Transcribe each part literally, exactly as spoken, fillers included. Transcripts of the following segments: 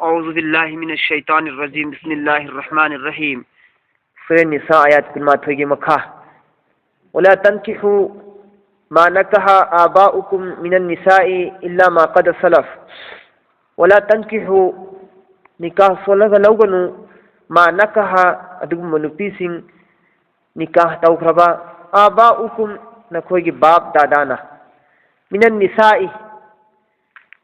أعوذ بالله من الشيطان الرجيم. بسم الله الرحمن الرحيم. ꯁꯨꯔꯥ ꯅꯤꯁꯥ ꯑꯥꯌꯥꯠ ꯀꯨꯟꯃꯥꯊꯣꯏꯒꯤ ꯃꯈꯥ. ولا تنكحوا ما نكح آباؤكم من النساء إلا ما قد سلف. ولا تنكحوا, ꯅꯤꯀꯥ ꯁꯣꯜꯂꯒ ꯂꯧꯒꯅꯨ, ما نكح, ꯑꯗꯨꯒꯨꯝꯕ ꯅꯨꯄꯤꯁꯤꯡ, ꯅꯤꯀꯥ ꯇꯧꯈ꯭ꯔꯕ, آباؤكم, ꯅꯈꯣꯏꯒꯤ ꯕꯥꯞ ꯗꯥꯗꯥꯅ, من النساء,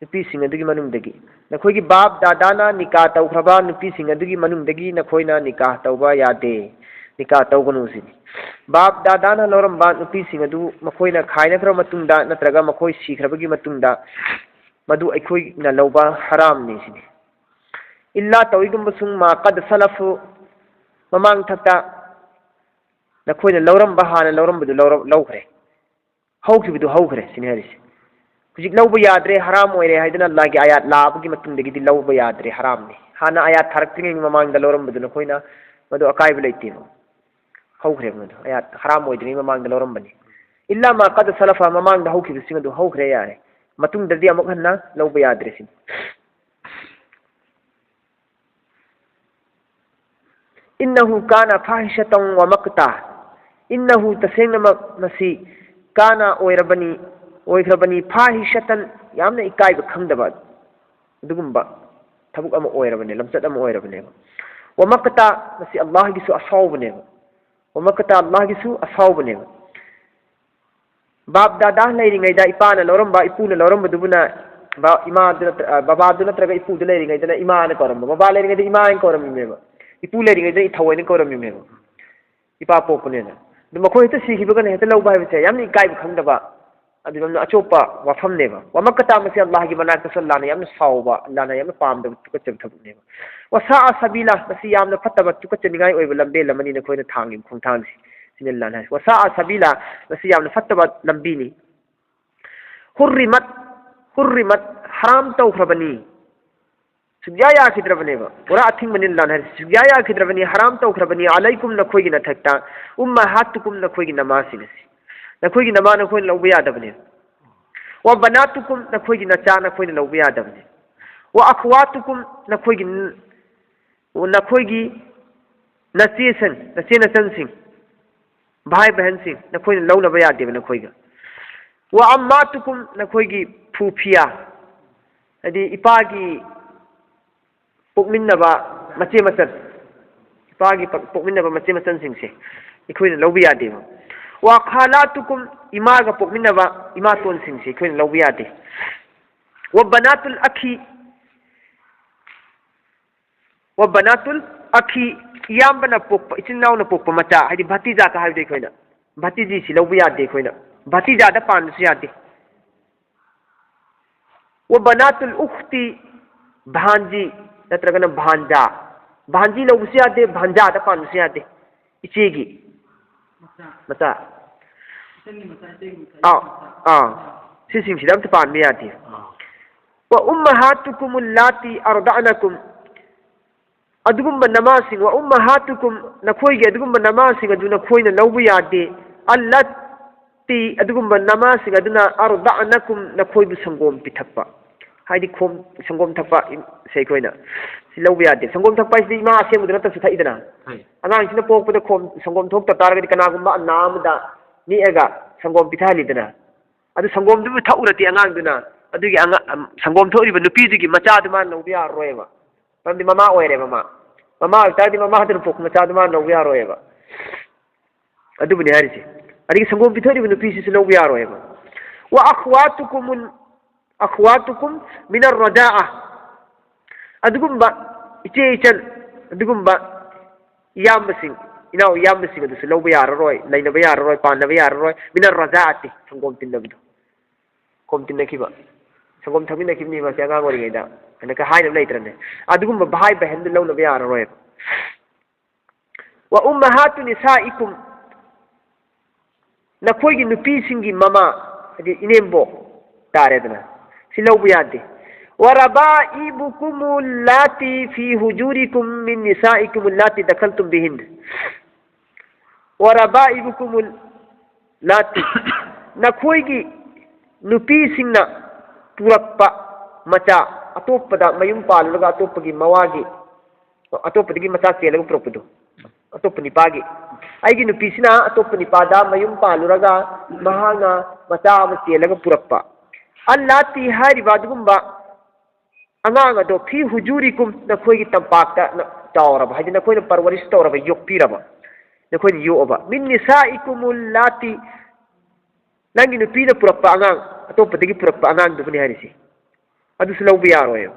ꯅꯨꯄꯤꯁꯤꯡ ꯑꯗꯨꯒꯤ ꯃꯅꯨꯡꯗꯒꯤ, ꯅꯈꯣꯏꯒꯤ ꯕꯥꯞ ꯗꯥꯗꯥꯅ ꯅꯤꯀꯥ ꯇꯧꯈ꯭ꯔꯕ ꯅꯨꯄꯤꯁꯤꯡ ꯑꯗꯨꯒꯤ ꯃꯅꯨꯡꯗꯒꯤ ꯅꯈꯣꯏꯅ ꯅꯤꯀꯥ ꯇꯧꯕ ꯌꯥꯗꯦ, ꯅꯤꯀꯥ ꯇꯧꯒꯅꯨ ꯁꯤꯅꯤ. ꯕꯥꯞ ꯗꯥꯗꯥꯅ ꯂꯧꯔꯝꯕ ꯅꯨꯄꯤꯁꯤꯡ ꯑꯗꯨ ꯃꯈꯣꯏꯅ ꯈꯥꯏꯅꯈ꯭ꯔꯕ ꯃꯇꯨꯡꯗ ꯅꯠꯇ꯭ꯔꯒ ꯃꯈꯣꯏ ꯁꯤꯈ꯭ꯔꯕꯒꯤ ꯃꯇꯨꯡꯗ ꯃꯗꯨ ꯑꯩꯈꯣꯏꯅ ꯂꯧꯕ ꯍꯔꯥꯝꯅꯤ ꯁꯤꯅꯤ. إلا, ꯇꯧꯏꯒꯨꯝꯕꯁꯨꯡ, ما قد سلف, ꯃꯃꯥꯡ ꯊꯛꯇ ꯅꯈꯣꯏꯅ ꯂꯧꯔꯝꯕ, ꯍꯥꯟꯅ ꯂꯧꯔꯝꯕꯗꯨ ꯂꯧꯔ-, ꯂꯧꯈ꯭ꯔꯦ, ꯍꯧꯈꯤꯕꯗꯨ ꯍꯧꯈ꯭ꯔꯦ ꯁꯤꯅꯤ ꯍꯥꯏꯔꯤꯁꯦ. ꯍꯧꯖꯤꯛ ꯂꯧꯕ ꯌꯥꯗ꯭ꯔꯦ, ꯍꯔꯥꯝ ꯑꯣꯏꯔꯦ ꯍꯥꯏꯗꯅ ꯑꯜꯂꯥꯍꯒꯤ ꯑꯥꯌꯥꯠ ꯂꯥꯛꯄꯒꯤ ꯃꯇꯨꯡꯗꯒꯤꯗꯤ ꯂꯧꯕ ꯌꯥꯗ꯭ꯔꯦ, ꯍꯔꯥꯝꯅꯤ. ꯍꯥꯟꯅ ꯑꯥꯌꯥꯠ ꯊꯥꯔꯛꯇ꯭ꯔꯤꯉꯩꯒꯤ ꯃꯃꯥꯡꯗ ꯂꯧꯔꯝꯕꯗꯨ ꯅꯈꯣꯏꯅ, ꯃꯗꯨ ꯑꯀꯥꯏꯕ ꯂꯩꯇꯦꯕ, ꯍꯧꯈ꯭ꯔꯦꯕ ꯃꯗꯨ, ꯑꯥꯌꯥꯠ ꯍꯔꯥꯝ ꯑꯣꯏꯗ꯭ꯔꯤꯉꯩ ꯃꯃꯥꯡꯗ ꯂꯧꯔꯝꯕꯅꯤ. إلا ما قد سلف, ꯃꯃꯥꯡꯗ ꯍꯧꯈꯤꯕꯁꯤꯡ ꯑꯗꯨ ꯍꯧꯈ꯭ꯔꯦ, ꯌꯥꯔꯦ, ꯃꯇꯨꯡꯗꯗꯤ ꯑꯃꯨꯛ ꯍꯟꯅ ꯂꯧꯕ ꯌꯥꯗ꯭ꯔꯦ ꯁꯤꯅꯤ. إنه كان فاحشة ومقتا. إنه, ꯇꯁꯦꯡꯅꯃꯛ ꯃꯁꯤ, كان, ꯑꯣꯏꯔꯕꯅꯤ, ꯑꯣꯏꯈ꯭ꯔꯕꯅꯤ, فاحشة, ꯌꯥꯝꯅ ꯏꯀꯥꯏꯕ ꯈꯪꯗꯕ ꯑꯗꯨꯒꯨꯝꯕ ꯊꯕꯛ ꯑꯃ ꯑꯣꯏꯔꯕꯅꯦ, ꯂꯝꯆꯠ ꯑꯃ ꯑꯣꯏꯔꯕꯅꯦꯕ. ومقتا, ꯃꯁꯤ ꯑꯜꯂꯥꯍꯒꯤꯁꯨ ꯑꯁꯥꯎꯕꯅꯦꯕ. ومقتا, ꯑꯜꯂꯥꯍꯒꯤꯁꯨ ꯑꯁꯥꯎꯕꯅꯦꯕ. ꯕꯥꯞ ꯗꯥꯗꯥ ꯂꯩꯔꯤꯉꯩꯗ ꯏꯄꯥꯅ ꯂꯧꯔꯝꯕ, ꯏꯄꯨꯅ ꯂꯧꯔꯝꯕꯗꯨꯕꯨꯅ ꯕ-, ꯏꯃꯥꯗꯨ ꯅꯠꯇ꯭ꯔ-, ꯑ, ꯕꯕꯥꯗꯨ ꯅꯠꯇ꯭ꯔꯒ ꯏꯄꯨꯗꯨ ꯂꯩꯔꯤꯉꯩꯗꯅ ꯏꯃꯥ ꯍꯥꯏꯅ ꯀꯧꯔꯝꯕ, ꯕꯕꯥ ꯂꯩꯔꯤꯉꯩꯗ ꯏꯃꯥ ꯍꯥꯏꯅ ꯀꯧꯔꯝꯃꯤꯃꯦꯕ, ꯏꯄꯨ ꯂꯩꯔꯤꯉꯩꯗꯅ ꯏꯊꯧ ꯍꯥꯏꯅ ꯀꯧꯔꯝꯃꯤꯃꯦꯕ, ꯏꯄꯥ ꯄꯣꯛꯄꯅꯦꯅ. ꯑꯗꯨ ꯃꯈꯣꯏ ꯍꯦꯛꯇ ꯁꯤꯈꯤꯕꯒꯅ ꯍꯦꯛꯇ ꯂꯧꯕ ꯍꯥꯏꯕꯁꯦ ꯌꯥꯝꯅ ꯏꯀꯥꯏꯕ ꯈꯪꯗꯕ, ꯑꯗꯨ ꯌꯥꯝꯅ ꯑꯆꯣꯞꯄ ꯋꯥꯐꯝꯅꯦꯕ. ومقتا, ꯃꯁꯤ ꯑꯜꯂꯥꯍꯒꯤ ꯃꯅꯥꯛꯇꯁꯨ ꯑꯜꯂꯥꯍꯅ ꯌꯥꯝꯅ ꯁꯥꯎꯕ, ꯑꯜꯂꯥꯍꯅ ꯌꯥꯝꯅ ꯄꯥꯝꯗꯕ, ꯇꯨꯀꯠꯆꯕ ꯊꯕꯛꯅꯦꯕ. وساء سبيلا, ꯃꯁꯤ ꯌꯥꯝꯅ ꯐꯠꯇꯕ, ꯇꯨꯀꯠꯆꯅꯤꯡꯉꯥꯏ ꯑꯣꯏꯕ ꯂꯝꯕꯦꯜ ꯑꯃꯅꯤ ꯅꯈꯣꯏꯅ ꯊꯥꯡꯉꯤꯕ ꯈꯣꯡꯊꯥꯡꯁꯤ. ꯁꯤꯅꯤ ꯑꯜꯂꯥꯍꯅ ꯍꯥꯏꯁꯦ. وساء سبيلا, ꯃꯁꯤ ꯌꯥꯝꯅ ꯐꯠꯇꯕ ꯂꯝꯕꯤꯅꯤ. حرمت, حرمت, ꯍꯔꯥꯝ ꯇꯧꯈ꯭ꯔꯕꯅꯤ. ꯁꯨꯛꯌꯥ ꯌꯥꯈꯤꯗ꯭ꯔꯕꯅꯦꯕ꯫ ꯄꯨꯔꯥ ꯑꯊꯤꯡꯕꯅꯤ ꯑꯜꯂꯥꯍꯅ ꯍꯥꯏꯔꯤꯁꯦ꯫ ꯁꯨꯛꯌꯥ ꯌꯥꯈꯤꯗ꯭ꯔꯕꯅꯤ, ꯍꯔꯥꯝ ꯇꯧꯈ꯭ꯔꯕꯅꯤ, عليكم, ꯅꯈꯣꯏꯒꯤ ꯅꯊꯛꯇ, أمهاتكم, ꯅꯈꯣꯏꯒꯤ ꯅꯃꯥꯁꯤꯡ ꯑꯁꯤ꯫ ꯅꯈꯣꯏꯒꯤ ꯅꯃꯥ ꯅꯈꯣꯏꯅ ꯂꯧꯕ ꯌꯥꯗꯕꯅꯦꯕ꯫ وبناتكم, ꯅꯈꯣꯏꯒꯤ ꯅꯆꯥ ꯅꯈꯣꯏꯅ ꯂꯧꯕ ꯌꯥꯗꯕꯅꯦ꯫ "Wa akhwatukum", ꯅꯈꯣꯏꯒꯤ, ꯅꯈꯣꯏꯒꯤ ꯅꯆꯦꯁꯤꯡ, ꯅꯆꯦ ꯅꯆꯟꯁꯤꯡ, ꯚꯥꯏ ꯕꯍꯟꯁꯤꯡ ꯅꯈꯣꯏꯅ ꯂꯧꯅꯕ ꯌꯥꯗꯦꯕ ꯅꯈꯣꯏꯒ꯫ "Wa ammatukum", ꯅꯈꯣꯏꯒꯤ ꯐꯨꯐꯤꯌꯥ, ꯍꯥꯏꯗꯤ ꯏꯄꯥꯒꯤ ꯄꯣꯛꯃꯤꯟꯅꯕ ꯃꯆꯦ ꯃꯆꯟ, ꯏꯄꯥꯒꯤ ꯄ-, ꯄꯣꯛꯃꯤꯟꯅꯕ ꯃꯆꯦ ꯃꯆꯟꯁꯤꯡꯁꯦ ꯑꯩꯈꯣꯏꯅ ꯂꯧꯕ ꯌꯥꯗꯦꯕ꯫ "Wa khalatukum", ꯏꯃꯥꯒ ꯄꯣꯛꯃꯤꯟꯅꯕ ꯏꯃꯥꯇꯣꯟꯁꯤꯡꯁꯦ ꯑꯩꯈꯣꯏꯅ ꯂꯧꯕ ꯌꯥꯗꯦ꯫ "Wa banatul akhi", "Wa banatul akhi", ꯏꯌꯥꯝꯕꯅ ꯄꯣꯛꯄ, ꯏꯆꯤꯟ ꯏꯅꯥꯎꯅ ꯄꯣꯛꯄ ꯃꯆꯥ, ꯍꯥꯏꯗꯤ ꯚꯇꯤꯖꯥꯀ ꯍꯥꯏꯕꯗꯣ ꯑꯩꯈꯣꯏꯅ, ꯚꯇꯤꯖꯤꯁꯤ ꯂꯧꯕ ꯌꯥꯗꯦ ꯑꯩꯈꯣꯏꯅ, ꯚꯇꯤꯖꯥꯗ ꯄꯥꯟꯕꯁꯨ ꯌꯥꯗꯦ꯫ "Wa banatul ukhti", ꯚꯥꯟꯖꯤ ꯅꯠꯇ꯭ꯔꯒꯅ ꯚꯥꯟꯖꯥ, ꯚꯥꯟꯖꯤ ꯂꯧꯕꯁꯨ ꯌꯥꯗꯦ, ꯚꯥꯟꯖꯥꯗ ꯄꯥꯟꯕꯁꯨ ꯌꯥꯗꯦ, ꯏꯆꯦꯒꯤ ꯃꯆꯥ꯫ ꯑꯥ, ꯑꯥ, ꯁꯤꯁꯤꯡꯁꯤꯗ ꯑꯝꯇ ꯄꯥꯟꯕ ꯌꯥꯗꯦ꯫ "Wa ummahatukum allati arda'nakum", ꯑꯗꯨꯒꯨꯝꯕ ꯅꯃꯥꯁꯤꯡ, "Wa ummahatukum", ꯅꯈꯣꯏꯒꯤ ꯑꯗꯨꯒꯨꯝꯕ ꯅꯃꯥꯁꯤꯡ ꯑꯗꯨ ꯅꯈꯣꯏꯅ ꯂꯧꯕ ꯌꯥꯗꯦ, "allati", ꯑꯗꯨꯒꯨꯝꯕ ꯅꯃꯥꯁꯤꯡ ꯑꯗꯨꯅ "arda'nakum", ꯅꯈꯣꯏꯕꯨ ꯁꯪꯒꯣꯝ ꯄꯤꯊꯛꯄ, ꯍꯥꯏꯗꯤ ꯈꯣꯝ-, ꯁꯪꯒꯣꯝ ꯊꯛꯄ ꯏꯝ-, ꯁꯦ ꯑꯩꯈꯣꯏꯅ ꯁꯤ ꯂꯧꯕ ꯌꯥꯗꯦ꯫ ꯁꯪꯒꯣꯝ ꯊꯛꯄ ꯍꯥꯏꯁꯤꯗꯤ ꯏꯃꯥ ꯑꯁꯦꯡꯕꯗꯨ ꯅꯠꯇ꯭ꯔꯁꯨ ꯊꯛꯏꯗꯅ꯫ ꯍꯣꯏ꯫ ꯑꯉꯥꯡꯁꯤꯅ ꯄꯣꯛꯄꯗ ꯈꯣꯝ-, ꯁꯪꯒꯣꯝ ꯊꯣꯛꯇ ꯇꯥꯔꯒꯗꯤ ꯀꯅꯥꯒꯨꯝꯕ ꯑꯅꯥ ꯑꯃꯗ ꯅꯦꯛꯑꯒ ꯁꯪꯒꯣꯝ ꯄꯤꯊꯍꯜꯂꯤꯗꯅ꯫ ꯑꯗꯨ ꯁꯪꯒꯣꯝꯗꯨꯕꯨ ꯊꯛꯎꯔꯗꯤ ꯑꯉꯥꯡꯗꯨꯅ, ꯑꯗꯨꯒꯤ ꯑꯉꯥ-, ꯑꯝ, ꯁꯪꯒꯣꯝ ꯊꯣꯛꯏꯕ ꯅꯨꯄꯤꯗꯨꯒꯤ ꯃꯆꯥꯗꯨ ꯃꯥꯅ ꯂꯧꯕ ꯌꯥꯔꯔꯣꯏꯕ꯫ ꯃꯔꯝꯗꯤ ꯃꯃꯥ ꯑꯣꯏꯔꯦꯕ ꯃꯥ꯫ ꯃꯃꯥ ꯑꯣꯏꯇꯥꯔꯗꯤ ꯃꯃꯥꯗꯨꯅ ꯄꯣꯛꯄ ꯃꯆꯥꯗꯨ ꯃꯥꯅ ꯂꯧꯕ ꯌꯥꯔꯣꯏꯕ꯫ ꯑꯗꯨꯕꯨꯅꯤ ꯍꯥꯏꯔꯤꯁꯦ꯫ ꯑꯗꯒꯤ ꯁꯪꯒꯣꯝ ꯄꯤꯊꯛꯏꯕ ꯅꯨꯄꯤꯁꯤꯁꯨ ꯂꯧꯕ ꯌꯥꯔꯣꯏꯕ꯫ "Wa akhwatukumul, akhwatukum minar rada'a", ꯑꯗꯨꯒꯨꯝꯕ ꯏꯆꯦ ꯏꯆꯟ, ꯑꯗꯨꯒꯨꯝꯕ ꯏꯌꯥꯝꯕꯁꯤꯡ, ꯏꯅꯥꯎ ꯏꯌꯥꯝꯕꯁꯤꯡ ꯑꯗꯨꯁꯨ ꯂꯧꯕ ꯌꯥꯔꯔꯣꯏ, ꯂꯩꯅꯕ ꯌꯥꯔꯔꯣꯏ, ꯄꯥꯟꯅꯕ ꯌꯥꯔꯔꯣꯏ, "minar rada'ati", ꯁꯪꯒꯣꯝ ꯇꯤꯟꯅꯕꯗꯣ꯫ ꯁꯪꯒꯣꯝ ꯇꯤꯟꯅꯈꯤꯕ, ꯁꯪꯒꯣꯝ ꯊꯛꯃꯤꯟꯅꯈꯤꯕꯅꯤ ꯃꯁꯤ ꯑꯉꯥꯡ ꯑꯣꯏꯔꯤꯉꯩꯗ ꯍꯥꯏꯅ ꯀ-, ꯍꯥꯏꯅꯕ ꯂꯩꯇ꯭ꯔꯅꯦ? ꯑꯗꯨꯒꯨꯝꯕ ꯚꯥꯏ ꯕꯍꯟꯗꯨ ꯂꯧꯅꯕ ꯌꯥꯔꯔꯣꯏꯕ꯫ "Wa ummahatu nisaikum", ꯅꯈꯣꯏꯒꯤ ꯅꯨꯄꯤꯁꯤꯡꯒꯤ ꯃꯃꯥ, ꯍꯥꯏꯗꯤ ꯏꯅꯦꯝꯕꯣꯛ ꯇꯥꯔꯦꯗꯅ, ꯁꯤ ꯂꯧꯕ ꯌꯥꯗꯦ꯫ "Wa raba'ibukumul lati fi hujurikum min nisaikum allati dakhaltum bihin", "Wa raba'ibukumul lati", ꯅꯈꯣꯏꯒꯤ ꯅꯨꯄꯤꯁꯤꯡꯅ ꯄꯨꯔꯛꯄ ꯃꯆꯥ, ꯑꯇꯣꯞꯄꯗ ꯃꯌꯨꯝ ꯄꯥꯜꯂꯨꯔꯒ ꯑꯇꯣꯞꯄꯒꯤ ꯃꯋꯥꯒꯤ, ꯑꯇꯣꯞꯄꯗꯒꯤ ꯃꯆꯥ ꯆꯦꯜꯂꯒ ꯄꯨꯔꯛꯄꯗꯣ, ꯑꯇꯣꯞꯄ ꯅꯤꯄꯥꯒꯤ, ꯑꯩꯒꯤ ꯅꯨꯄꯤꯁꯤꯅ ꯑꯇꯣꯞꯄ ꯅꯤꯄꯥꯗ ꯃꯌꯨꯝ ꯄꯥꯜꯂꯨꯔꯒ ꯃꯍꯥꯛꯅ ꯃꯆꯥ ꯑꯃ ꯆꯦꯜꯂꯒ ꯄꯨꯔꯛꯄ꯫ ꯑꯜꯂꯥꯇꯤ ꯍꯥꯏꯔꯤꯕ ꯑꯗꯨꯒꯨꯝꯕ ꯑꯉꯥꯡ ꯑꯗꯣ ꯐꯤ ꯍꯨꯖꯨꯔꯤꯀꯨꯝ, ꯅꯈꯣꯏꯒꯤ ꯇꯝꯄꯥꯛꯇ ꯅ-, ꯆꯥꯎꯔꯕ, ꯍꯥꯏꯗꯤ ꯅꯈꯣꯏꯅ ꯄꯔꯋꯥꯔꯤꯁ ꯇꯧꯔꯕ, ꯌꯣꯛꯄꯤꯔꯕ, ꯅꯈꯣꯏꯅ ꯌꯣꯛꯑꯕ꯫ ꯃꯤꯟ ꯅꯤꯁꯥꯏꯀꯨꯃꯨꯜ ꯂꯥꯇꯤ, ꯅꯪꯒꯤ ꯅꯨꯄꯤꯅ ꯄꯨꯔꯛꯄ ꯑꯉꯥꯡ, ꯑꯇꯣꯞꯄꯗꯒꯤ ꯄꯨꯔꯛꯄ ꯑꯉꯥꯡꯗꯨꯕꯨꯅꯤ ꯍꯥꯏꯔꯤꯁꯤ꯫ ꯑꯗꯨꯁꯨ ꯂꯧꯕ ꯌꯥꯔꯣꯏ꯫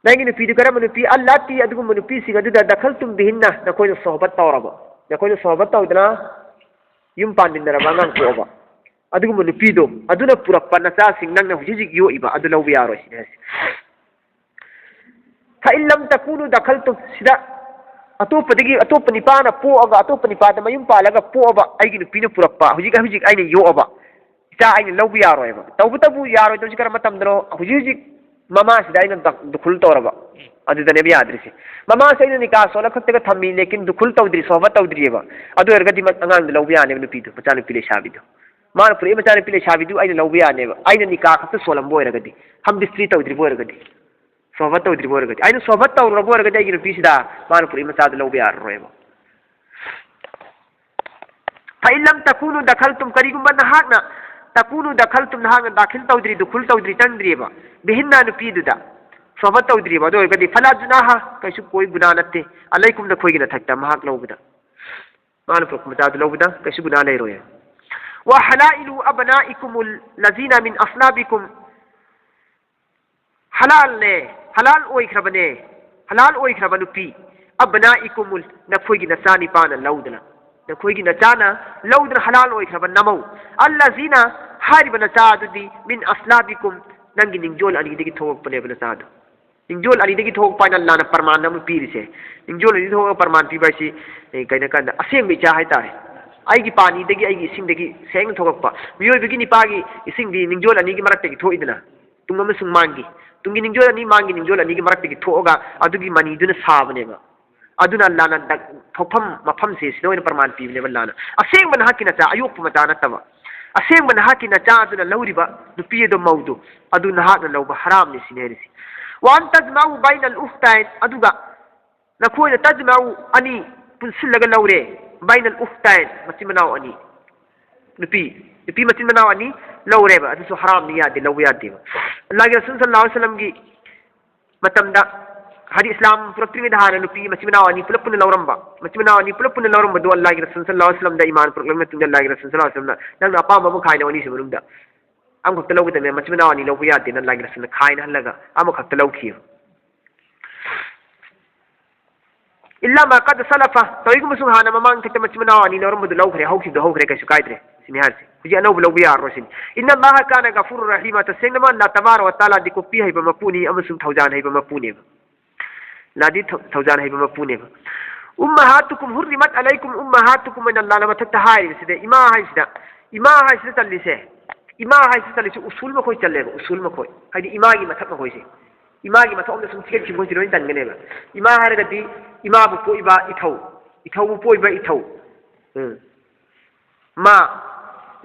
ꯅꯪꯒꯤ ꯅꯨꯄꯤꯗꯨ ꯀꯔꯝꯕ ꯅꯨꯄꯤ? ꯑꯜꯂꯥꯇꯤ, ꯑꯗꯨꯒꯨꯝꯕ ꯅꯨꯄꯤꯁꯤꯡ ꯑꯗꯨꯗ ꯗꯈꯜꯇꯨꯝ ꯕꯤꯍꯤꯟꯅ, ꯅꯈꯣꯏꯅ ꯁꯣꯍꯕꯠ ꯇꯧꯔꯕ, ꯅꯈꯣꯏꯅ ꯁꯣꯍꯕꯠ ꯇꯧꯗꯅ ꯌꯨꯝ ꯄꯥꯟꯃꯤꯟꯅꯔꯕ, ꯑꯉꯥꯡ ꯄꯣꯛꯑꯕ, ꯑꯗꯨꯒꯨꯝꯕ ꯅꯨꯄꯤꯗꯣ, ꯑꯗꯨꯅ ꯄꯨꯔꯛꯄ ꯅꯆꯥꯁꯤꯡ, ꯅꯪꯅ ꯍꯧꯖꯤꯛ ꯍꯧꯖꯤꯛ ꯌꯣꯛꯏꯕ, ꯑꯗꯨ ꯂꯧꯕ ꯌꯥꯔꯣꯏ ꯁꯤꯅꯤ ꯍꯥꯏꯁꯦ꯫ ꯐ ꯏꯜ ꯂꯝ ꯇꯀꯨꯅꯨ ꯗꯈꯜꯇꯨꯝ, ꯁꯤꯗ ꯑꯇꯣꯞꯄꯗꯒꯤ, ꯑꯇꯣꯞꯄ ꯅꯤꯄꯥꯅ ꯄꯣꯛꯑꯒ, ꯑꯇꯣꯞꯄ ꯅꯤꯄꯥꯗ ꯃꯌꯨꯝ ꯄꯥꯜꯂꯒ ꯄꯣꯛꯑꯕ ꯑꯩꯒꯤ ꯅꯨꯄꯤꯅ ꯄꯨꯔꯛꯄ, ꯍꯧꯖꯤꯛ ꯍꯧꯖꯤꯛ ꯑꯩꯅ ꯌꯣꯛꯑꯕ ꯏꯆꯥ ꯑꯩꯅ ꯂꯧꯕ ꯌꯥꯔꯣꯏꯕ꯫ ꯇꯧꯕꯇꯕꯨ ꯌꯥꯔꯣꯏꯗꯕꯁꯤ ꯀꯔꯝꯕ ꯃꯇꯝꯗꯅꯣ? ꯍꯧꯖꯤꯛ ꯍꯧꯖꯤꯛ ꯃꯃꯥꯁꯤꯗ ꯑꯩꯅ ꯗꯛ-, ꯗꯨꯈꯨꯜ ꯇꯧꯔꯕ, ꯑꯗꯨꯗꯅꯦꯕ ꯌꯥꯗ꯭ꯔꯤꯁꯦ꯫ ꯃꯃꯥꯁꯦ ꯑꯩꯅ ꯅꯤꯀꯥ ꯁꯣꯜꯂ ꯈꯛꯇꯒ ꯊꯝꯃꯤ, ꯂꯦꯀꯤꯟ ꯗꯨꯈꯨꯜ ꯇꯧꯗ꯭ꯔꯤ, ꯁꯣꯍꯕꯠ ꯇꯧꯗ꯭ꯔꯤꯑꯕ꯫ ꯑꯗꯨ ꯑꯣꯏꯔꯒꯗꯤ ꯃ-, ꯑꯉꯥꯡꯗꯣ ꯂꯧꯕ ꯌꯥꯅꯦꯕ, ꯅꯨꯄꯤꯗꯣ, ꯃꯆꯥꯅꯨꯄꯤ ꯂꯩꯁꯥꯕꯤꯗꯣ꯫ ꯃꯥꯅ ꯄꯨꯔꯛꯏ ꯃꯆꯥꯅꯨꯄꯤ ꯂꯩꯁꯥꯕꯤꯗꯨ ꯑꯩꯅ ꯂꯧꯕ ꯌꯥꯅꯦꯕ, ꯑꯩꯅ ꯅꯤꯀꯥ ꯈꯛꯇ ꯁꯣꯜꯂꯝꯕ ꯑꯣꯏꯔꯒꯗꯤ, ꯍꯝ ꯕꯤꯁꯇ꯭ꯔꯤ ꯇꯧꯗ꯭ꯔꯤꯕ ꯑꯣꯏꯔꯒꯗꯤ, ꯁꯣꯍꯕꯠ ꯇꯧꯗ꯭ꯔꯤꯕ ꯑꯣꯏꯔꯒꯗꯤ꯫ ꯑꯩꯅ ꯁꯣꯍꯕꯠ ꯇꯧꯔꯨꯔꯕ ꯑꯣꯏꯔꯒꯗꯤ ꯑꯩꯒꯤ ꯅꯨꯄꯤꯁꯤꯗ ꯃꯥꯅ ꯄꯨꯔꯛꯏ ꯃꯆꯥꯗꯨ ꯂꯧꯕ ꯌꯥꯔꯔꯣꯏꯕ꯫ ꯐ ꯏꯜ ꯂꯝ ꯇꯀꯨꯅꯨ ꯗꯈꯜꯇꯨꯝ, ꯀꯔꯤꯒꯨꯝꯕ ꯅꯍꯥꯛꯅ, ꯇꯀꯨꯅꯨ ꯗꯈꯜꯇꯨꯝ, ꯅꯍꯥꯛꯅ ꯗꯥꯈꯤꯜ ꯇꯧꯗ꯭ꯔꯤ, ꯗꯨꯈꯨꯜ ꯇꯧꯗ꯭ꯔꯤ, ꯆꯪꯗ꯭ꯔꯤꯑꯕ, ꯕꯤꯍꯤꯟꯅ, ꯅꯨꯄꯤꯗꯨꯗ ꯁꯣꯍꯕꯠ ꯇꯧꯗ꯭ꯔꯤꯕ, ꯑꯗꯨ ꯑꯣꯏꯔꯒꯗꯤ ꯐꯂꯥ ꯖꯨꯅꯥꯍ, ꯀꯩꯁꯨ ꯀꯣꯏ ꯒꯨꯅꯥ ꯅꯠꯇꯦ, ꯑꯂꯩꯀꯨꯝ, ꯅꯈꯣꯏꯒꯤ ꯅꯊꯛꯇ ꯃꯍꯥꯛ ꯂꯧꯕꯗ, ꯃꯥꯅ ꯄꯨꯔꯛꯄ ꯃꯆꯥꯗꯨ ꯂꯧꯕꯗ ꯀꯩꯁꯨ ꯒꯨꯅꯥ ꯂꯩꯔꯣꯏ꯫ ꯋꯥ ꯍꯂꯥꯏꯂꯨ ꯑꯕꯅꯥꯏꯀꯨꯃꯨꯜ ꯂꯖꯤꯅ ꯃꯤꯟ ꯑꯁꯂꯥꯕꯤꯀꯨꯝ, ꯍꯂꯥꯜꯅꯦ, ꯍꯂꯥꯜ ꯑꯣꯏꯈ꯭ꯔꯕꯅꯦ, ꯍꯂꯥꯜ ꯑꯣꯏꯈ꯭ꯔꯕ ꯅꯨꯄꯤ, ꯑꯕꯅꯥꯏꯀꯨꯃꯨꯜ, ꯅꯈꯣꯏꯒꯤ ꯅꯆꯥꯅꯤꯄꯥꯅ ꯂꯧꯗꯅ, ꯅꯈꯣꯏꯒꯤ ꯅꯆꯥꯅ ꯂꯧꯗꯅ ꯍꯂꯥꯜ ꯑꯣꯏꯈ꯭ꯔꯕ ꯅꯃꯧ, ꯑꯜꯂꯖꯤꯅ, ꯍꯥꯏꯔꯤꯕ ꯅꯆꯥ ꯑꯗꯨꯗꯤ, ꯃꯤꯟ ꯑꯁꯂꯥꯕꯤꯀꯨꯝ, ꯅꯪꯒꯤ ꯅꯤꯡꯖꯣꯜ ꯑꯅꯤꯗꯒꯤ ꯊꯣꯛꯂꯛꯄꯅꯦꯕ ꯅꯆꯥꯗꯣ꯫ ꯅꯤꯡꯖꯣꯜ ꯑꯅꯤꯗꯒꯤ ꯊꯣꯛꯂꯛꯄ ꯍꯥꯏꯅ ꯑꯜꯂꯥꯅ ꯄ꯭ꯔꯃꯥꯟ ꯑꯃ ꯄꯤꯔꯤꯁꯦ꯫ ꯅꯤꯡꯖꯣꯜ ꯑꯅꯤꯗꯒꯤ ꯊꯣꯛꯂꯛꯄ ꯄ꯭ꯔꯃꯥꯟ ꯄꯤꯕ ꯍꯥꯏꯁꯤ, ꯑꯦ, ꯀꯩꯅꯣ ꯀꯥꯟꯗ, ꯑꯁꯦꯡꯕ ꯏꯆꯥ ꯍꯥꯏꯇꯥꯔꯦ꯫ ꯑꯩꯒꯤ ꯄꯥꯅꯤꯗꯒꯤ, ꯑꯩꯒꯤ ꯏꯁꯤꯡꯗꯒꯤ ꯁꯦꯡꯅ ꯊꯣꯛꯂꯛꯄ꯫ ꯃꯤꯑꯣꯏꯕꯒꯤ ꯅꯤꯄꯥꯒꯤ ꯏꯁꯤꯡꯗꯤ ꯅꯤꯡꯖꯣꯜ ꯑꯅꯤꯒꯤ ꯃꯔꯛꯇꯒꯤ ꯊꯣꯛꯏꯗꯅ, ꯇꯨꯡ ꯑꯃꯁꯨꯡ ꯃꯥꯡꯒꯤ꯫ ꯇꯨꯡꯒꯤ ꯅꯤꯡꯖꯣꯜ ꯑꯅꯤ, ꯃꯥꯡꯒꯤ ꯅꯤꯡꯖꯣꯜ ꯑꯅꯤꯒꯤ ꯃꯔꯛꯇꯒꯤ ꯊꯣꯛꯑꯒ ꯑꯗꯨꯒꯤ ꯃꯅꯤꯗꯨꯅ ꯁꯥꯕꯅꯦꯕ꯫ ꯑꯗꯨꯅ ꯑꯜꯂꯥꯅ ꯗꯛ-, ꯊꯣꯛꯐꯝ ꯃꯐꯝꯁꯦ ꯁꯤꯗ ꯑꯣꯏꯅ ꯄ꯭ꯔꯃꯥꯟ ꯄꯤꯕꯅꯦꯕ ꯑꯜꯂꯥꯅ꯫ ꯑꯁꯦꯡꯕ ꯅꯍꯥꯛꯀꯤ ꯅꯆꯥ, ꯑꯌꯣꯛꯄ ꯃꯆꯥ ꯅꯠꯇꯕ꯫ ꯑꯁꯦꯡꯕ ꯅꯍꯥꯛꯀꯤ ꯅꯆꯥ ꯑꯗꯨꯅ ꯂꯧꯔꯤꯕ ꯅꯨꯄꯤ ꯑꯗꯣ, ꯃꯧꯗꯨ, ꯑꯗꯨ ꯅꯍꯥꯛꯅ ꯂꯧꯕ ꯍꯔꯥꯝꯅꯤ ꯁꯤꯅꯤ ꯍꯥꯏꯔꯤꯁꯤ꯫ "ꯋꯥꯟ ꯇꯖꯃꯥꯎ ꯕꯥꯏꯅꯜ ꯎꯈꯇꯥꯏꯟ", ꯑꯗꯨꯒ ꯅꯈꯣꯏꯅ ꯇꯖꯃꯥꯎ ꯑꯅꯤ ꯄꯨꯟꯁꯤꯜꯂꯒ ꯂꯧꯔꯦ, "ꯕꯥꯏꯅꯜ ꯎꯈꯇꯥꯏꯟ", ꯃꯆꯤꯟ ꯃꯅꯥꯎ ꯑꯅꯤ, ꯅꯨꯄꯤ ꯅꯨꯄꯤ ꯃꯆꯤꯟ ꯃꯅꯥꯎ ꯑꯅꯤ ꯂꯧꯔꯦꯕ, ꯑꯗꯨꯁꯨ ꯍꯔꯥꯝꯅꯤ, ꯌꯥꯗꯦ, ꯂꯧꯕ ꯌꯥꯗꯦꯕ꯫ ꯑꯜꯂꯥꯍꯒꯤ ꯔꯁꯨꯜ ꯁꯜꯂꯜꯂꯥꯍꯨ ꯑꯂꯩꯍꯤ ꯋꯁꯜꯂꯝꯒꯤ ꯃꯇꯝꯗ, ꯍꯥꯏꯗꯤ ꯏꯁꯂꯥꯝ ꯄꯨꯔꯛꯇ꯭ꯔꯤꯉꯩꯗ ꯍꯥꯟꯅ ꯅꯨꯄꯤ ꯃꯆꯤꯟ ꯃꯅꯥꯎ ꯑꯅꯤ ꯄꯨꯂꯞ ꯄꯨꯟꯅ ꯂꯧꯔꯝꯕ, ꯃꯆꯤꯟ ꯃꯅꯥꯎ ꯑꯅꯤ ꯄꯨꯂꯞ ꯄꯨꯟꯅ ꯂꯧꯔꯝꯕꯗꯣ ꯑꯜꯂꯥꯍꯒꯤ ꯔꯁꯨꯜ ꯁꯜꯂꯜꯂꯥꯍꯨ ꯑꯂꯩꯍꯤ ꯋꯁꯜꯂꯝꯗ, ꯏꯃꯥꯟ ꯄꯨꯔꯛꯂꯕ ꯃꯇꯨꯡꯗ ꯑꯜꯂꯥꯍꯒꯤ ꯔꯁꯨꯜ ꯁꯜꯂꯜꯂꯥꯍꯨ ꯑꯂꯩꯍꯤ ꯋꯁꯜꯂꯝꯅ, "ꯅꯪꯅ ꯑꯄꯥꯝꯕ ꯑꯃ ꯈꯥꯏꯅꯧ ꯑꯅꯤꯁꯤ ꯃꯅꯨꯡꯗ, ꯑꯃꯈꯛꯇ ꯂꯧꯒꯗꯕꯅꯦ, ꯃꯆꯤꯟ ꯃꯅꯥꯎ ꯑꯅꯤ ꯂꯧꯕ ꯌꯥꯗꯦꯅ" ꯑꯜꯂꯥꯍꯒꯤ ꯔꯁꯨꯜꯅ ꯈꯥꯏꯅꯍꯜꯂꯒ ꯑꯃꯈꯛꯇ ꯂꯧꯈꯤꯕ꯫ "ꯏꯜꯂꯥ ꯃꯥ ꯀꯗ ꯁꯂꯐ", ꯀꯔꯤꯒꯨꯝꯕꯁꯨ ꯍꯥꯟꯅ ꯃꯃꯥꯡ ꯊꯛꯇ ꯃꯆꯤꯟ ꯃꯅꯥꯎ ꯑꯅꯤ ꯂꯧꯔꯝꯕꯗꯨ ꯂꯧꯈ꯭ꯔꯦ, ꯍꯧꯈꯤꯕꯗꯣ ꯍꯧꯈ꯭ꯔꯦ, ꯀꯩꯁꯨ ꯀꯥꯏꯗ꯭ꯔꯦ ꯁꯤꯅꯤ ꯍꯥꯏꯔꯤꯁꯦ꯫ ꯍꯧꯖꯤꯛ ꯑꯅꯧꯕ ꯂꯧꯕ ꯌꯥꯔꯔꯣꯏ ꯁꯤꯅꯤ꯫ "ꯏꯟꯅ ꯑꯜꯂꯥꯍ ꯀꯥꯅ ꯒꯐꯨꯔ ꯔꯍꯤꯃ", ꯇꯁꯦꯡꯅꯃꯛ ꯑꯜꯂꯥꯍ ꯇꯕꯥꯔꯛ ꯋ ꯇꯥꯂꯥꯗꯤ ꯀꯣꯛꯄꯤ ꯍꯩꯕ ꯃꯄꯨꯅꯤ ꯑꯃꯁꯨꯡ ꯊꯧꯖꯥꯟ ꯍꯩꯕ ꯃꯄꯨꯅꯦꯕ꯫ ꯑꯜꯂꯥꯍꯗꯤ ꯊꯧ-, ꯊꯧꯖꯥꯟ ꯍꯩꯕ ꯃꯄꯨꯅꯦꯕ꯫ "ꯎꯝꯃꯍꯥꯇꯨꯀꯨꯝ ꯍꯨꯔꯤꯃꯠ ꯑꯂꯩꯀꯨꯝ", ꯎꯝꯃꯍꯥꯇꯨꯀꯨꯝ ꯍꯥꯏꯅ ꯑꯜꯂꯥꯍꯅ ꯃꯊꯛꯇ ꯍꯥꯏꯔꯤꯕꯁꯤꯗ, ꯏꯃꯥ ꯍꯥꯏꯁꯤꯗ, ꯏꯃꯥ ꯍꯥꯏꯁꯤꯗ ꯆꯜꯂꯤꯁꯦ, ꯏꯃꯥ ꯍꯥꯏꯁꯤꯗ ꯆꯜꯂꯤꯁꯦ ꯎꯁꯨꯜ ꯃꯈꯣꯏ ꯆꯜꯂꯦꯕ, ꯎꯁꯨꯜ ꯃꯈꯣꯏ꯫ ꯍꯥꯏꯗꯤ ꯏꯃꯥꯒꯤ ꯃꯊꯛ ꯃꯈꯣꯏꯁꯦ꯫ ꯏꯃꯥꯒꯤ ꯃꯊꯛ ꯑꯃꯗ ꯁꯨꯝ ꯊꯤꯒꯠꯈꯤꯕ ꯃꯈꯣꯏꯁꯦ ꯂꯣꯏ ꯆꯟꯒꯅꯦꯕ꯫ ꯏꯃꯥ ꯍꯥꯏꯔꯒꯗꯤ ꯏꯃꯥꯕꯨ ꯄꯣꯛꯏꯕ ꯏꯊꯧ, ꯏꯊꯧꯕꯨ ꯄꯣꯛꯏꯕ ꯏꯊꯧ꯫ ꯎꯝ꯫ ꯃꯥ,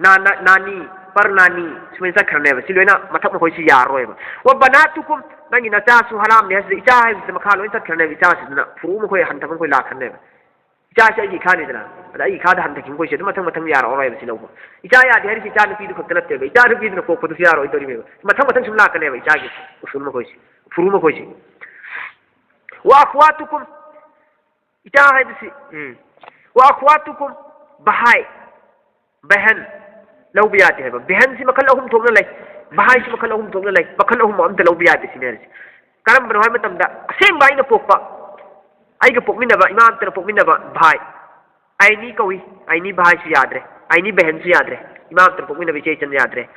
ꯅꯥ-, ꯅꯥ-, ꯅꯥꯅꯤ, ꯄꯔ ꯅꯥꯅꯤ, ꯁꯨꯃꯥꯏꯅ ꯆꯠꯈ꯭ꯔꯅꯦꯕ꯫ ꯁꯤ ꯂꯣꯏꯅ ꯃꯊꯛ ꯃꯈꯣꯏꯁꯤ ꯌꯥꯔꯔꯣꯏꯕ꯫ "ꯋ ꯕꯅꯥꯇꯨꯀꯨꯝ", ꯅꯪꯒꯤ ꯅꯆꯥꯁꯨ ꯍꯔꯥꯝꯅꯤ ꯍꯥꯏꯁꯤꯗ, ꯏꯆꯥ ꯍꯥꯏꯕꯁꯤꯗ ꯃꯈꯥ ꯂꯣꯏꯅ ꯆꯠꯈ꯭ꯔꯅꯦꯕ꯫ ꯏꯆꯥꯁꯤꯗꯅ ꯐꯨꯔꯨ ꯃꯈꯣꯏ ꯍꯟꯊꯕ ꯃꯈꯣꯏ ꯂꯥꯛꯈ꯭ꯔꯅꯦꯕ꯫ ꯏꯆꯥꯁꯤ ꯑꯩꯒꯤ ꯏꯈꯥꯅꯤꯗꯅ, ꯑꯗ ꯑꯩꯒꯤ ꯏꯈꯥꯗ ꯍꯟꯊꯈꯤꯕ ꯃꯈꯣꯏꯁꯦ ꯑꯗꯨꯝ ꯃꯊꯪ ꯃꯊꯪ ꯌꯥꯔꯛꯑꯔꯣꯏꯕ ꯁꯤ ꯂꯧꯕ꯫ ꯏꯆꯥ ꯌꯥꯗꯦ ꯍꯥꯏꯔꯤꯁꯤ ꯏꯆꯥ ꯅꯨꯄꯤꯗꯨ ꯈꯛꯇ ꯅꯠꯇꯦꯕ, ꯏꯆꯥ ꯅꯨꯄꯤꯗꯨꯅ ꯄꯣꯛꯄꯗꯨꯁꯨ ꯌꯥꯔꯣꯏꯗꯧꯔꯤꯕ꯫ ꯃꯊꯪ ꯃꯊꯪ ꯁꯨꯝ ꯂꯥꯛꯀꯅꯦꯕ ꯏꯆꯥꯒꯤ ꯎꯁꯨꯜ ꯃꯈꯣꯏꯁꯦ, ꯐꯨꯔꯨ ꯃꯈꯣꯏꯁꯦ꯫ "ꯋ ꯑꯈꯋꯥꯇꯨꯀꯨꯝ", ꯏꯆꯥ ꯍꯥꯏꯕꯁꯤ, ꯎꯝ, "ꯋ ꯑꯈꯋꯥꯇꯨꯀꯨꯝ", ꯚꯥꯏ, ꯕꯦꯍꯟ, ꯂꯧꯕ ꯌꯥꯗꯦ ꯍꯥꯏꯕ꯫ ꯕꯦꯍꯟꯁꯤ ꯃꯈꯜ ꯑꯍꯨꯝ ꯊꯣꯛꯅ ꯂꯩ, ꯚꯥꯏꯁꯤ ꯃꯈꯜ ꯑꯍꯨꯝ ꯊꯣꯛꯅ ꯂꯩ, ꯃꯈꯜ ꯑꯍꯨꯝ ꯑꯝꯇ ꯂꯧꯕ ꯌꯥꯗꯦ ꯁꯤꯅꯤ ꯍꯥꯏꯔꯤꯁꯦ꯫ ꯀꯔꯝꯕꯅꯣ ꯍꯥꯏꯕ ꯃꯇꯝꯗ, ꯑꯁꯦꯡꯕ ꯑꯩꯅ ꯄꯣꯛꯄ, ꯑꯩꯒ ꯄꯣꯛꯃꯤꯟꯅꯕ, ꯏꯃꯥ ꯑꯝꯇꯅ ꯄꯣꯛꯃꯤꯟꯅꯕ ꯚꯥꯏ, ꯑꯩꯅꯤ ꯀꯧꯏ, ꯑꯩꯅꯤ ꯚꯥꯏꯁꯨ ꯌꯥꯗ꯭ꯔꯦ, ꯑꯩꯅꯤ ꯕꯦꯍꯟꯁꯨ ꯌꯥꯗ꯭ꯔꯦ, ꯏꯃꯥ ꯑꯝꯇꯅ ꯄꯣꯛꯃꯤꯟꯅꯕ ꯏꯆꯦ ꯏꯆꯟ ꯌꯥꯗ꯭ꯔꯦ,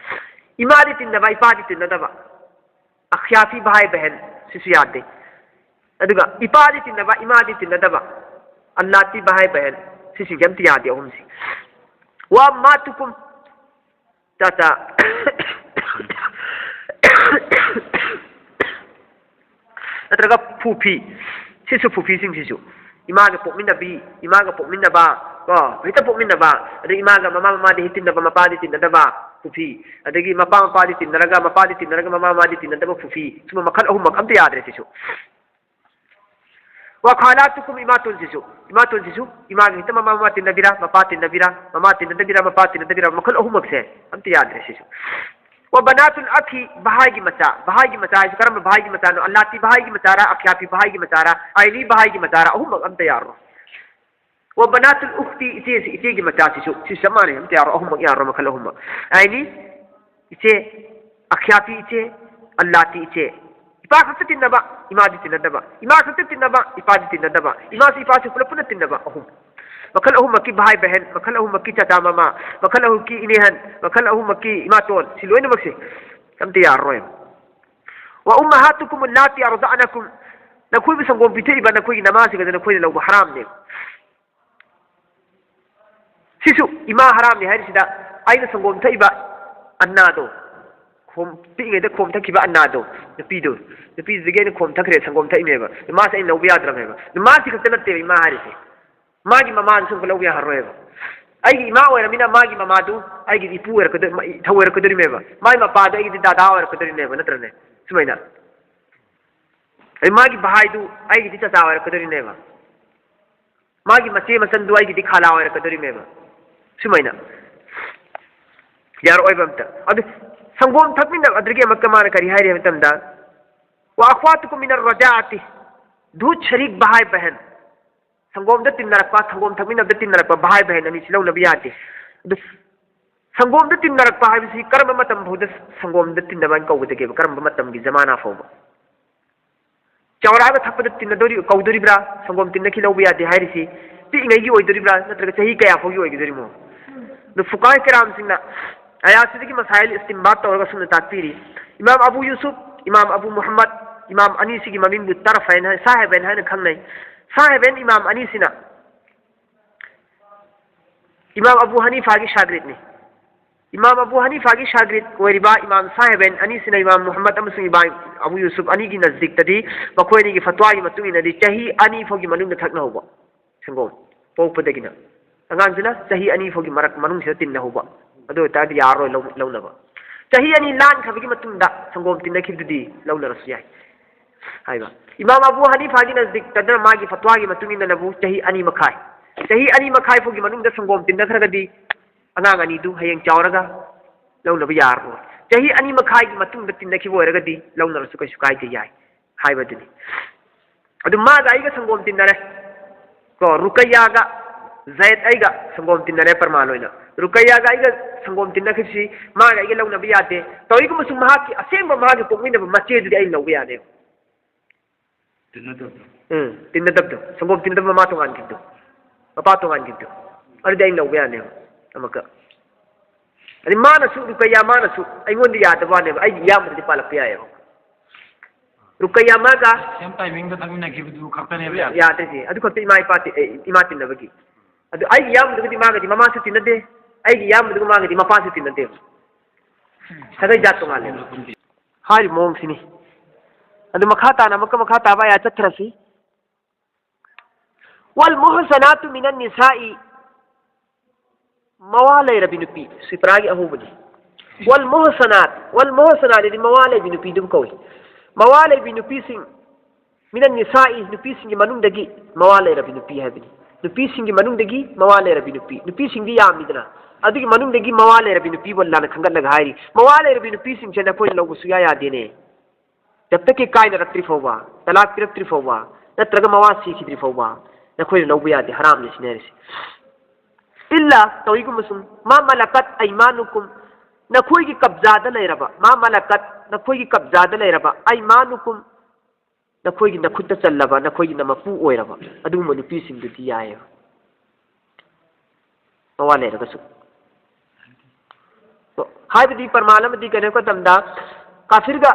ꯏꯃꯥꯗꯤ ꯇꯤꯟꯅꯕ, ꯏꯄꯥꯗꯤ ꯇꯤꯟꯅꯗꯕ, ꯑꯈ꯭ꯌꯥꯐꯤ ꯚꯥꯏ ꯕꯦꯍꯟ, ꯁꯤꯁꯨ ꯌꯥꯗꯦ꯫ ꯑꯗꯨꯒ ꯏꯄꯥꯗꯤ ꯇꯤꯟꯅꯕ, ꯏꯃꯥꯗꯤ ꯇꯤꯟꯅꯗꯕ, ꯑꯜꯂꯥꯇꯤ ꯚꯥꯏ ꯕꯦꯍꯟ, ꯁꯤꯁꯤꯡꯁꯦ ꯑꯝꯇ ꯌꯥꯗꯦ ꯑꯍꯨꯝꯁꯤ꯫ "ꯋ ꯃꯥꯇꯨꯀꯨꯝ", ꯆꯥ ꯆꯥ꯫ ꯅꯠꯇ꯭ꯔꯒ ꯐꯨꯐꯤ, ꯁꯤꯁꯨ ꯐꯨꯐꯤꯁꯤꯡꯁꯤꯁꯨ ꯏꯃꯥꯒ ꯄꯣꯛꯃꯤꯟꯅꯕꯤ, ꯏꯃꯥꯒ ꯄꯣꯛꯃꯤꯟꯅꯕ, ꯀꯣ, ꯍꯦꯛꯇ ꯄꯣꯛꯃꯤꯟꯅꯕ, ꯑꯗꯩ ꯏꯃꯥꯒ ꯃꯃꯥ ꯃꯃꯥꯗꯤ ꯍꯦꯛ ꯇꯤꯟꯅꯕ, ꯃꯄꯥꯗꯤ ꯇꯤꯟꯅꯗꯕ ꯐꯨꯐꯤ, ꯑꯗꯒꯤ ꯃꯄꯥ ꯃꯄꯥꯗꯤ ꯇꯤꯟꯅꯔꯒ ꯃꯄꯥꯗꯤ ꯇꯤꯟꯅꯔꯒ ꯃꯃꯥ ꯃꯃꯥꯗꯤ ꯇꯤꯟꯅꯗꯕ ꯐꯨꯐꯤ, ꯁꯨꯝꯕ ꯃꯈꯜ ꯑꯍꯨꯝꯃꯛ ꯑꯝꯇ ꯌꯥꯗ꯭ꯔꯦ ꯁꯤꯁꯨ꯫ ꯋꯥꯈꯥꯂꯥꯇꯨꯀꯨꯝ, ꯏꯃꯥꯇꯣꯟꯁꯤꯁꯨ, ꯏꯃꯥꯇꯣꯟꯁꯤꯁꯨ ꯏꯃꯥꯒ ꯍꯦꯛꯇ ꯃꯃꯥ ꯃꯃꯥ ꯇꯤꯟꯅꯕꯤꯔꯥ, ꯃꯄꯥ ꯇꯤꯟꯅꯕꯤꯔꯥ, ꯃꯃꯥ ꯇꯤꯟꯅꯗꯕꯤꯔꯥ, ꯃꯄꯥ ꯇꯤꯟꯅꯗꯕꯤꯔꯥ, ꯃꯈꯜ ꯑꯍꯨꯝꯃꯛꯁꯦ ꯑꯝꯇ ꯌꯥꯗ꯭ꯔꯦ ꯁꯤꯁꯨ꯫ ꯋꯥ ꯕꯅꯥꯇꯨꯜ ꯑꯈꯤ, ꯚꯥꯏꯒꯤ ꯃꯆꯥ, ꯚꯥꯏꯒꯤ ꯃꯆꯥ ꯍꯥꯏꯁꯤ ꯀꯔꯝꯕ ꯚꯥꯏꯒꯤ ꯃꯆꯥꯅꯣ? ꯑꯜꯂꯥꯇꯤ ꯚꯥꯏꯒꯤ ꯃꯆꯥꯔꯥ, ꯑꯈ꯭ꯌꯥꯐꯤ ꯚꯥꯏꯒꯤ ꯃꯆꯥꯔꯥ, ꯑꯥꯏꯅꯤ ꯚꯥꯏꯒꯤ ꯃꯆꯥꯔꯥ, ꯑꯍꯨꯝꯃꯛ ꯑꯝꯇ ꯌꯥꯔꯣꯏ꯫ ꯋꯥ ꯕꯅꯥꯇꯨꯜ ꯎꯈꯇꯤ, ꯏꯆꯦꯁꯤ, ꯏꯆꯦꯒꯤ ꯃꯆꯥꯁꯤꯁꯨ, ꯁꯤꯁꯨ ꯆꯞ ꯃꯥꯟꯅꯩ, ꯑꯝꯇ ꯌꯥꯔꯣꯏ, ꯑꯍꯨꯝꯃꯛ ꯌꯥꯔꯣꯏ, ꯃꯈꯜ ꯑꯍꯨꯝꯃꯛ꯫ ꯑꯥꯏꯅꯤ, ꯏꯆꯦ, ꯑꯈ꯭ꯌꯥꯐꯤ ꯏꯆꯦ, ꯑꯜꯂꯥꯇꯤ ꯏꯆꯦ꯫ ꯏꯄꯥ ꯈꯛꯇ ꯇꯤꯟꯅꯕ, ꯏꯃꯥꯗꯤ ꯇꯤꯟꯅꯗꯕ, ꯏꯃꯥ ꯈꯛꯇ ꯇꯤꯟꯅꯕ, ꯏꯄꯥꯗꯤ ꯇꯤꯟꯅꯗꯕ, ꯏꯃꯥꯁꯨ ꯏꯄꯥꯁꯨ ꯄꯨꯂꯞ ꯄꯨꯟꯅ ꯇꯤꯟꯅꯕ, ꯑꯍꯨꯝ꯫ ꯃꯈꯜ ꯑꯍꯨꯝꯃꯛꯀꯤ ꯚꯥꯏ ꯕꯍꯦꯟ, ꯃꯈꯜ ꯑꯍꯨꯝꯃꯛꯀꯤ ꯆꯆꯥ ꯃꯃꯥ, ꯃꯈꯜ ꯑꯍꯨꯝꯃꯛꯀꯤ ꯏꯅꯦꯍꯟ, ꯃꯈꯜ ꯑꯍꯨꯝꯃꯛꯀꯤ ꯏꯃꯥꯇꯣꯟ, ꯁꯤ ꯂꯣꯏꯅꯃꯛꯁꯦ ꯑꯝꯇ ꯌꯥꯔꯔꯣꯏ꯫ ꯋꯥ ꯎꯝꯃꯍꯥꯇꯨꯀꯨꯝ ꯑꯜꯂꯥꯇꯤ ꯑꯔꯗꯥꯅꯀꯨꯝ, ꯅꯈꯣꯏꯕꯨ ꯁꯪꯒꯣꯝ ꯄꯤꯊꯛꯏꯕ ꯅꯈꯣꯏꯒꯤ ꯅꯃꯥꯁꯤꯡ ꯑꯗꯨ ꯅꯈꯣꯏꯅ ꯂꯧꯕ ꯍꯔꯥꯝꯅꯦ꯫ ꯁꯤꯁꯨ ꯏꯃꯥ ꯍꯔꯥꯝꯅꯤ ꯍꯥꯏꯔꯤꯁꯤꯗ, ꯑꯩꯅ ꯁꯪꯒꯣꯝ ꯊꯛꯏꯕ ꯑꯟꯅꯥꯗꯣ, ꯈꯣꯝ, ꯄꯤꯛꯏꯉꯩꯗ ꯈꯣꯝ ꯊꯛꯈꯤꯕ ꯑꯟꯅꯥꯗꯣ, ꯅꯨꯄꯤꯗꯣ, ꯅꯨꯄꯤꯗꯨꯗꯒꯤ ꯑꯩꯅ ꯈꯣꯝ ꯊꯛꯈ꯭ꯔꯦ, ꯁꯪꯒꯣꯝ ꯊꯛꯏꯅꯦꯕ, ꯃꯥꯁꯦ ꯑꯩꯅ ꯂꯧꯕ ꯌꯥꯗ꯭ꯔꯕꯅꯦꯕ꯫ ꯃꯥꯁꯤ ꯈꯛꯇ ꯅꯠꯇꯦꯕ ꯏꯃꯥ ꯍꯥꯏꯔꯤꯁꯦ, ꯃꯥꯒꯤ ꯃꯃꯥꯗꯨꯁꯨ ꯑꯃꯨꯛꯀ ꯂꯧꯕ ꯌꯥꯔꯔꯣꯏꯕ꯫ ꯑꯩꯒꯤ ꯏꯃꯥ ꯑꯣꯏꯔꯃꯤꯅ ꯃꯥꯒꯤ ꯃꯃꯥꯗꯨ ꯑꯩꯒꯤ ꯏꯄꯨ ꯑꯣꯏꯔꯛꯀꯗꯣꯏ-, ꯏꯊꯧ ꯑꯣꯏꯔꯛꯀꯗꯣꯔꯤꯃꯦꯕ, ꯃꯥꯒꯤ ꯃꯄꯥꯗꯣ ꯑꯩꯒꯤꯗꯤ ꯗꯥꯗꯥ ꯑꯣꯏꯔꯛꯀꯗꯣꯔꯤꯅꯦꯕ, ꯅꯠꯇ꯭ꯔꯅꯦ? ꯁꯨꯃꯥꯏꯅ ꯑꯩ ꯃꯥꯒꯤ ꯚꯥꯏꯗꯨ ꯑꯩꯒꯤꯗꯤ ꯆꯆꯥ ꯑꯣꯏꯔꯛꯀꯗꯣꯔꯤꯅꯦꯕ, ꯃꯥꯒꯤ ꯃꯆꯦ ꯃꯆꯟꯗꯨ ꯑꯩꯒꯤꯗꯤ ꯈꯥꯂꯥ ꯑꯣꯏꯔꯛꯀꯗꯣꯔꯤꯃꯦꯕ꯫ ꯁꯨꯃꯥꯏꯅ ꯌꯥꯔꯛꯑꯣꯏꯕ ꯑꯝꯇ꯫ ꯑꯗꯨ ꯁꯪꯒꯣꯝ ꯊꯛꯃꯤꯟꯅꯕ ꯑꯗꯨꯗꯒꯤ ꯑꯃꯨꯛꯀ ꯃꯥꯅ ꯀꯔꯤ ꯍꯥꯏꯔꯤ ꯍꯥꯏꯕ ꯃꯇꯝꯗ, "ꯋꯥ ꯑꯈ꯭ꯋꯥꯇꯨꯀꯨꯝ ꯃꯤꯅꯔ ꯔꯗꯥꯑꯥꯇꯤ", ꯗꯨꯙ ꯁꯔꯤꯛ ꯚꯥꯏ ꯕꯍꯟ, ꯁꯪꯒꯣꯝꯗ ꯇꯤꯟꯅꯔꯛꯄ, ꯁꯪꯒꯣꯝ ꯊꯛꯃꯤꯟꯅꯕꯗ ꯇꯤꯟꯅꯔꯛꯄ ꯚꯥꯏ ꯕꯍꯟ ꯑꯅꯤꯁꯤ ꯂꯧꯅꯕ ꯌꯥꯗꯦ꯫ ꯑꯗꯨ ꯁꯪꯒꯣꯝꯗ ꯇꯤꯟꯅꯔꯛꯄ ꯍꯥꯏꯕꯁꯤ ꯀꯔꯝꯕ ꯃꯇꯝ ꯐꯥꯎꯗ ꯁꯪꯒꯣꯝꯗ ꯇꯤꯟꯅꯕ ꯍꯥꯏꯅ ꯀꯧꯒꯗꯒꯦꯕ? ꯀꯔꯝꯕ ꯃꯇꯝꯒꯤ ꯖꯃꯥꯅꯥ ꯐꯥꯎꯕ? ꯆꯥꯎꯔꯛꯑꯒ ꯊꯛꯄꯗ ꯇꯤꯟꯅꯗꯣꯔꯤ-, ꯀꯧꯗꯣꯔꯤꯕ꯭ꯔꯥ? ꯁꯪꯒꯣꯝ ꯇꯤꯟꯅꯈꯤ ꯂꯧꯕ ꯌꯥꯗꯦ ꯍꯥꯏꯔꯤꯁꯤ ꯄꯤꯛꯏꯉꯩꯒꯤ ꯑꯣꯏꯗꯣꯔꯤꯕ꯭ꯔꯥ, ꯅꯠꯇ꯭ꯔꯒ ꯆꯍꯤ ꯀꯌꯥ ꯐꯥꯎꯒꯤ ꯑꯣꯏꯒꯗꯣꯔꯤꯃꯣ? ꯑꯗꯨ ꯐꯨꯀꯥꯍ ꯀꯤꯔꯥꯝꯁꯤꯡꯅ ꯑꯌꯥꯁꯤꯗꯒꯤ ꯃꯁꯥꯏꯜ ꯏꯁꯇꯤꯝꯕꯥꯠ ꯇꯧꯔꯒ ꯁꯨꯝꯅ ꯇꯥꯛꯄꯤꯔꯤ, ꯏꯃꯥꯝ ꯑꯕꯨ ꯌꯨꯁꯨꯞ, ꯏꯃꯥꯝ ꯑꯕꯨ ꯃꯨꯍꯝꯃꯗ, ꯏꯃꯥꯝ ꯑꯅꯤꯁꯤꯒꯤ ꯃꯃꯤꯡꯕꯨ ꯇꯔꯐ ꯍꯥꯏꯅ, ꯁꯥꯍꯦꯕꯦꯟ ꯍꯥꯏꯅ ꯈꯪꯅꯩ꯫ ꯁꯥꯍꯦꯕꯦꯟ ꯏꯃꯥꯝ ꯑꯅꯤꯁꯤꯅ ꯏꯃꯥꯝ ꯑꯕꯨ ꯍꯅꯤꯐꯥꯒꯤ ꯁꯥꯒ꯭ꯔꯤꯠꯅꯤ꯫ ꯏꯃꯥꯝ ꯑꯕꯨ ꯍꯅꯤꯐꯥꯒꯤ ꯁꯥꯒ꯭ꯔꯤꯠ ꯑꯣꯏꯔꯤꯕ ꯏꯃꯥꯝ ꯁꯥꯍꯦꯕꯦꯟ ꯑꯅꯤꯁꯤꯅ ꯏꯃꯥꯝ ꯃꯨꯍꯝꯃꯗ ꯑꯃꯁꯨꯡ ꯏꯃꯥꯝ ꯑꯕꯨ ꯌꯨꯁꯨꯞ ꯑꯅꯤꯒꯤ ꯅꯖꯗꯤꯛꯇꯗꯤ ꯃꯈꯣꯏ ꯑꯅꯤꯒꯤ ꯐꯠꯋꯥꯒꯤ ꯃꯇꯨꯡ ꯏꯟꯅꯗꯤ ꯆꯍꯤ ꯑꯅꯤ ꯐꯥꯎꯒꯤ ꯃꯅꯨꯡꯗ ꯊꯛꯅꯍꯧꯕ ꯁꯪꯒꯣꯝ, ꯄꯣꯛꯄꯗꯒꯤꯅ꯫ ꯑꯉꯥꯡꯁꯤꯅ ꯆꯍꯤ ꯑꯅꯤ ꯐꯥꯎꯒꯤ ꯃꯔꯛ, ꯃꯅꯨꯡꯁꯤꯗ ꯇꯤꯟꯅꯍꯧꯕ꯫ ꯑꯗꯨ ꯑꯣꯏꯇꯥꯔꯗꯤ ꯌꯥꯔꯔꯣꯏ ꯂꯧ-, ꯂꯧꯅꯕ꯫ ꯆꯍꯤ ꯑꯅꯤ ꯂꯥꯟꯈ꯭ꯔꯕꯒꯤ ꯃꯇꯨꯡꯗ ꯁꯪꯒꯣꯝ ꯇꯤꯟꯅꯈꯤꯕꯗꯨꯗꯤ ꯂꯧꯅꯔꯁꯨ ꯌꯥꯏ ꯍꯥꯏꯕ꯫ ꯏꯃꯥꯝ ꯑꯕꯨ ꯍꯅꯤꯐꯥꯒꯤ ꯅꯖꯗꯤꯛꯇꯅ ꯃꯥꯒꯤ ꯐꯠꯋꯥꯒꯤ ꯃꯇꯨꯡ ꯏꯟꯅꯅꯕꯨ ꯆꯍꯤ ꯑꯅꯤ ꯃꯈꯥꯏ, ꯆꯍꯤ ꯑꯅꯤ ꯃꯈꯥꯏ ꯐꯥꯎꯒꯤ ꯃꯅꯨꯡꯗ ꯁꯪꯒꯣꯝ ꯇꯤꯟꯅꯈ꯭ꯔꯒꯗꯤ ꯑꯉꯥꯡ ꯑꯅꯤꯗꯨ ꯍꯌꯦꯡ ꯆꯥꯎꯔꯒ ꯂꯧꯅꯕ ꯌꯥꯔꯔꯣꯏ꯫ ꯆꯍꯤ ꯑꯅꯤ ꯃꯈꯥꯏꯒꯤ ꯃꯇꯨꯡꯗ ꯇꯤꯟꯅꯈꯤꯕ ꯑꯣꯏꯔꯒꯗꯤ ꯂꯧꯅꯔꯁꯨ ꯀꯩꯁꯨ ꯀꯥꯏꯗꯦ, ꯌꯥꯏ ꯍꯥꯏꯕꯗꯨꯅꯤ꯫ ꯑꯗꯨ ꯃꯥꯒ ꯑꯩꯒ ꯁꯪꯒꯣꯝ ꯇꯤꯟꯅꯔꯦ ꯀꯣ, ꯔꯨꯀꯩꯌꯥꯒ ꯖꯌꯦꯗ ꯑꯩꯒ ꯁꯪꯒꯣꯝ ꯇꯤꯟꯅꯔꯦ ꯄ꯭ꯔꯃꯥꯟ ꯑꯣꯏꯅ꯫ ꯔꯨꯀꯩꯌꯥꯒ ꯑꯩꯒ ꯁꯪꯒꯣꯝ ꯇꯤꯟꯅꯈꯤꯕꯁꯤ ꯃꯥꯒ ꯑꯩꯒ ꯂꯧꯅꯕ ꯌꯥꯗꯦ꯫ ꯇꯧꯏꯒꯨꯝꯕꯁꯨ ꯃꯍꯥꯛꯀꯤ ꯑꯁꯦꯡꯕ ꯃꯥꯒꯤ ꯄꯣꯛꯃꯤꯟꯅꯕ ꯃꯆꯦꯗꯨꯗꯤ ꯑꯩꯅ ꯂꯧꯕ ꯌꯥꯗꯦꯕ꯫ ꯇꯤꯟꯅꯗꯕꯗꯣ꯫ ꯎꯝ, ꯇꯤꯟꯅꯗꯕꯗꯣ꯫ ꯁꯪꯒꯣꯝ ꯇꯤꯟꯅꯗꯕ ꯃꯃꯥ ꯇꯣꯉꯥꯟꯈꯤꯕꯗꯣ꯫ ꯃꯄꯥ ꯇꯣꯉꯥꯟꯈꯤꯕꯗꯣ꯫ ꯑꯗꯨꯗꯤ ꯑꯩꯅ ꯂꯧꯕ ꯌꯥꯅꯦꯕ ꯑꯃꯨꯛꯀ꯫ ꯑꯗꯩ ꯃꯥꯅꯁꯨ, ꯔꯨꯀꯩꯌꯥ ꯃꯥꯅꯁꯨ ꯑꯩꯉꯣꯟꯗ ꯌꯥꯗꯕ ꯋꯥꯅꯦꯕ, ꯑꯩꯒꯤ ꯏꯌꯥꯝꯕꯗꯗꯤ ꯄꯥꯜꯂꯛꯄ ꯌꯥꯏꯌꯦꯕ꯫ ꯔꯨꯀꯩꯌꯥ ꯃꯥꯒ same timing ꯗ ꯊꯛꯃꯤꯟꯅꯈꯤꯕꯗꯨ ꯈꯛꯇꯅꯦꯕ ꯌꯥꯗ꯭ꯔꯤꯁꯦ꯫ ꯌꯥꯗ꯭ꯔꯤꯁꯦ꯫ ꯑꯗꯨ ꯈꯛꯇ ꯏꯃꯥ ꯏꯄꯥ ꯇꯤ-, ꯑꯦ, ꯏꯃꯥ ꯇꯤꯟꯅꯕꯒꯤ꯫ ꯑꯗꯨ ꯑꯩꯒꯤ ꯏꯌꯥꯝꯕꯗꯨꯒꯗꯤ ꯃꯥꯒꯗꯤ ꯃꯃꯥꯁꯨ ꯇꯤꯟꯅꯗꯦ, ꯑꯩꯒꯤ ꯏꯌꯥꯝꯕꯗꯨꯒ ꯃꯥꯒꯗꯤ ꯃꯄꯥꯁꯨ ꯇꯤꯟꯅꯗꯦꯕ꯫ ꯁꯥꯒꯩ ꯖꯥꯠ ꯇꯣꯉꯥꯜꯂꯦꯕ꯫ ꯍꯥꯏꯔꯤꯕ ꯃꯑꯣꯡꯁꯤꯅꯤ꯫ ꯑꯗꯨ ꯃꯈꯥ ꯇꯥꯅ ꯑꯃꯨꯛꯀ ꯃꯈꯥ ꯇꯥꯕ ꯑꯥꯌꯥꯠ ꯆꯠꯊꯔꯁꯤ꯫ "ꯋꯜ ꯃꯨꯍꯁꯅꯥꯇꯨ ꯃꯤꯅꯟ ꯅꯤꯁꯥꯏ", ꯃꯋꯥ ꯂꯩꯔꯕꯤ ꯅꯨꯄꯤ, ꯁꯤꯄꯔꯥꯒꯤ ꯑꯍꯧꯕꯅꯤ꯫ "ꯋꯜ ꯃꯨꯍꯁꯅꯥꯠ", ꯋꯜ ꯃꯨꯍꯁꯅꯥꯠ ꯑꯗꯤ ꯃꯋꯥ ꯂꯩꯕꯤ ꯅꯨꯄꯤꯗꯨꯕꯨ ꯀꯧꯏ꯫ ꯃꯋꯥ ꯂꯩꯕꯤ ꯅꯨꯄꯤꯁꯤꯡ, "ꯃꯤꯅꯟ ꯅꯤꯁꯥꯏ", ꯅꯨꯄꯤꯁꯤꯡꯒꯤ ꯃꯅꯨꯡꯗꯒꯤ ꯃꯋꯥ ꯂꯩꯔꯕꯤ ꯅꯨꯄꯤ ꯍꯥꯏꯕꯅꯤ꯫ ꯅꯨꯄꯤꯁꯤꯡꯒꯤ ꯃꯅꯨꯡꯗꯒꯤ ꯃꯋꯥ ꯂꯩꯔꯕꯤ ꯅꯨꯄꯤ, ꯅꯨꯄꯤꯁꯤꯡꯗꯤ ꯌꯥꯝꯃꯤꯗꯅ, ꯑꯗꯨꯒꯤ ꯃꯅꯨꯡꯗꯒꯤ ꯃꯋꯥ ꯂꯩꯔꯕꯤ ꯅꯨꯄꯤꯕꯨ ꯑꯜꯂꯥꯅ ꯈꯟꯒꯠꯂꯒ ꯍꯥꯏꯔꯤ, "ꯃꯋꯥ ꯂꯩꯔꯕꯤ ꯅꯨꯄꯤꯁꯤꯡꯁꯦ ꯅꯈꯣꯏꯅ ꯂꯧꯕ ꯁꯨꯡꯌꯥ ꯌꯥꯗꯦꯅꯦ꯫ ꯖꯕ ꯇꯛ ꯀꯤ ꯀꯥꯏꯅꯔꯛꯇ꯭ꯔꯤ ꯐꯥꯎꯕ, ꯇꯂꯥꯛ ꯄꯤꯔꯛꯇ꯭ꯔꯤ ꯐꯥꯎꯕ, ꯅꯠꯇ꯭ꯔꯒ ꯃꯋꯥ ꯁꯤꯈꯤꯗ꯭ꯔꯤ ꯐꯥꯎꯕ ꯅꯈꯣꯏꯅ ꯂꯧꯕ ꯌꯥꯗꯦ, ꯍꯔꯥꯝꯅꯤ" ꯁꯤꯅꯦ ꯍꯥꯏꯔꯤꯁꯦ꯫ "ꯏꯜꯂꯥ", ꯇꯧꯏꯒꯨꯝꯕ ꯁꯨꯝ, "ꯃꯥ ꯃꯂꯀꯠ ꯑꯩꯃꯥꯅꯨꯀꯨꯝ", ꯅꯈꯣꯏꯒꯤ ꯀꯕꯖꯥꯗ ꯂꯩꯔꯕ, "ꯃꯥ ꯃꯂꯀꯠ", ꯅꯈꯣꯏꯒꯤ ꯀꯕꯖꯥꯗ ꯂꯩꯔꯕ, "ꯑꯩꯃꯥꯅꯨꯀꯨꯝ", ꯅꯈꯣꯏꯒꯤ ꯅꯈꯨꯠꯇ ꯆꯜꯂꯕ, ꯅꯈꯣꯏꯒꯤꯅ ꯃꯄꯨ ꯑꯣꯏꯔꯕ ꯑꯗꯨꯒꯨꯝꯕ ꯅꯨꯄꯤꯁꯤꯡꯗꯨꯗꯤ ꯌꯥꯏꯌꯦꯕ꯫ ꯃꯋꯥ ꯂꯩꯔꯒꯁꯨ꯫ ꯍꯥꯏꯕꯗꯤ ꯄ꯭ꯔꯃꯥꯟ ꯑꯃꯗꯤ ꯀꯩꯅꯣ ꯃꯇꯝꯗ ꯀꯥꯐꯤꯔꯒ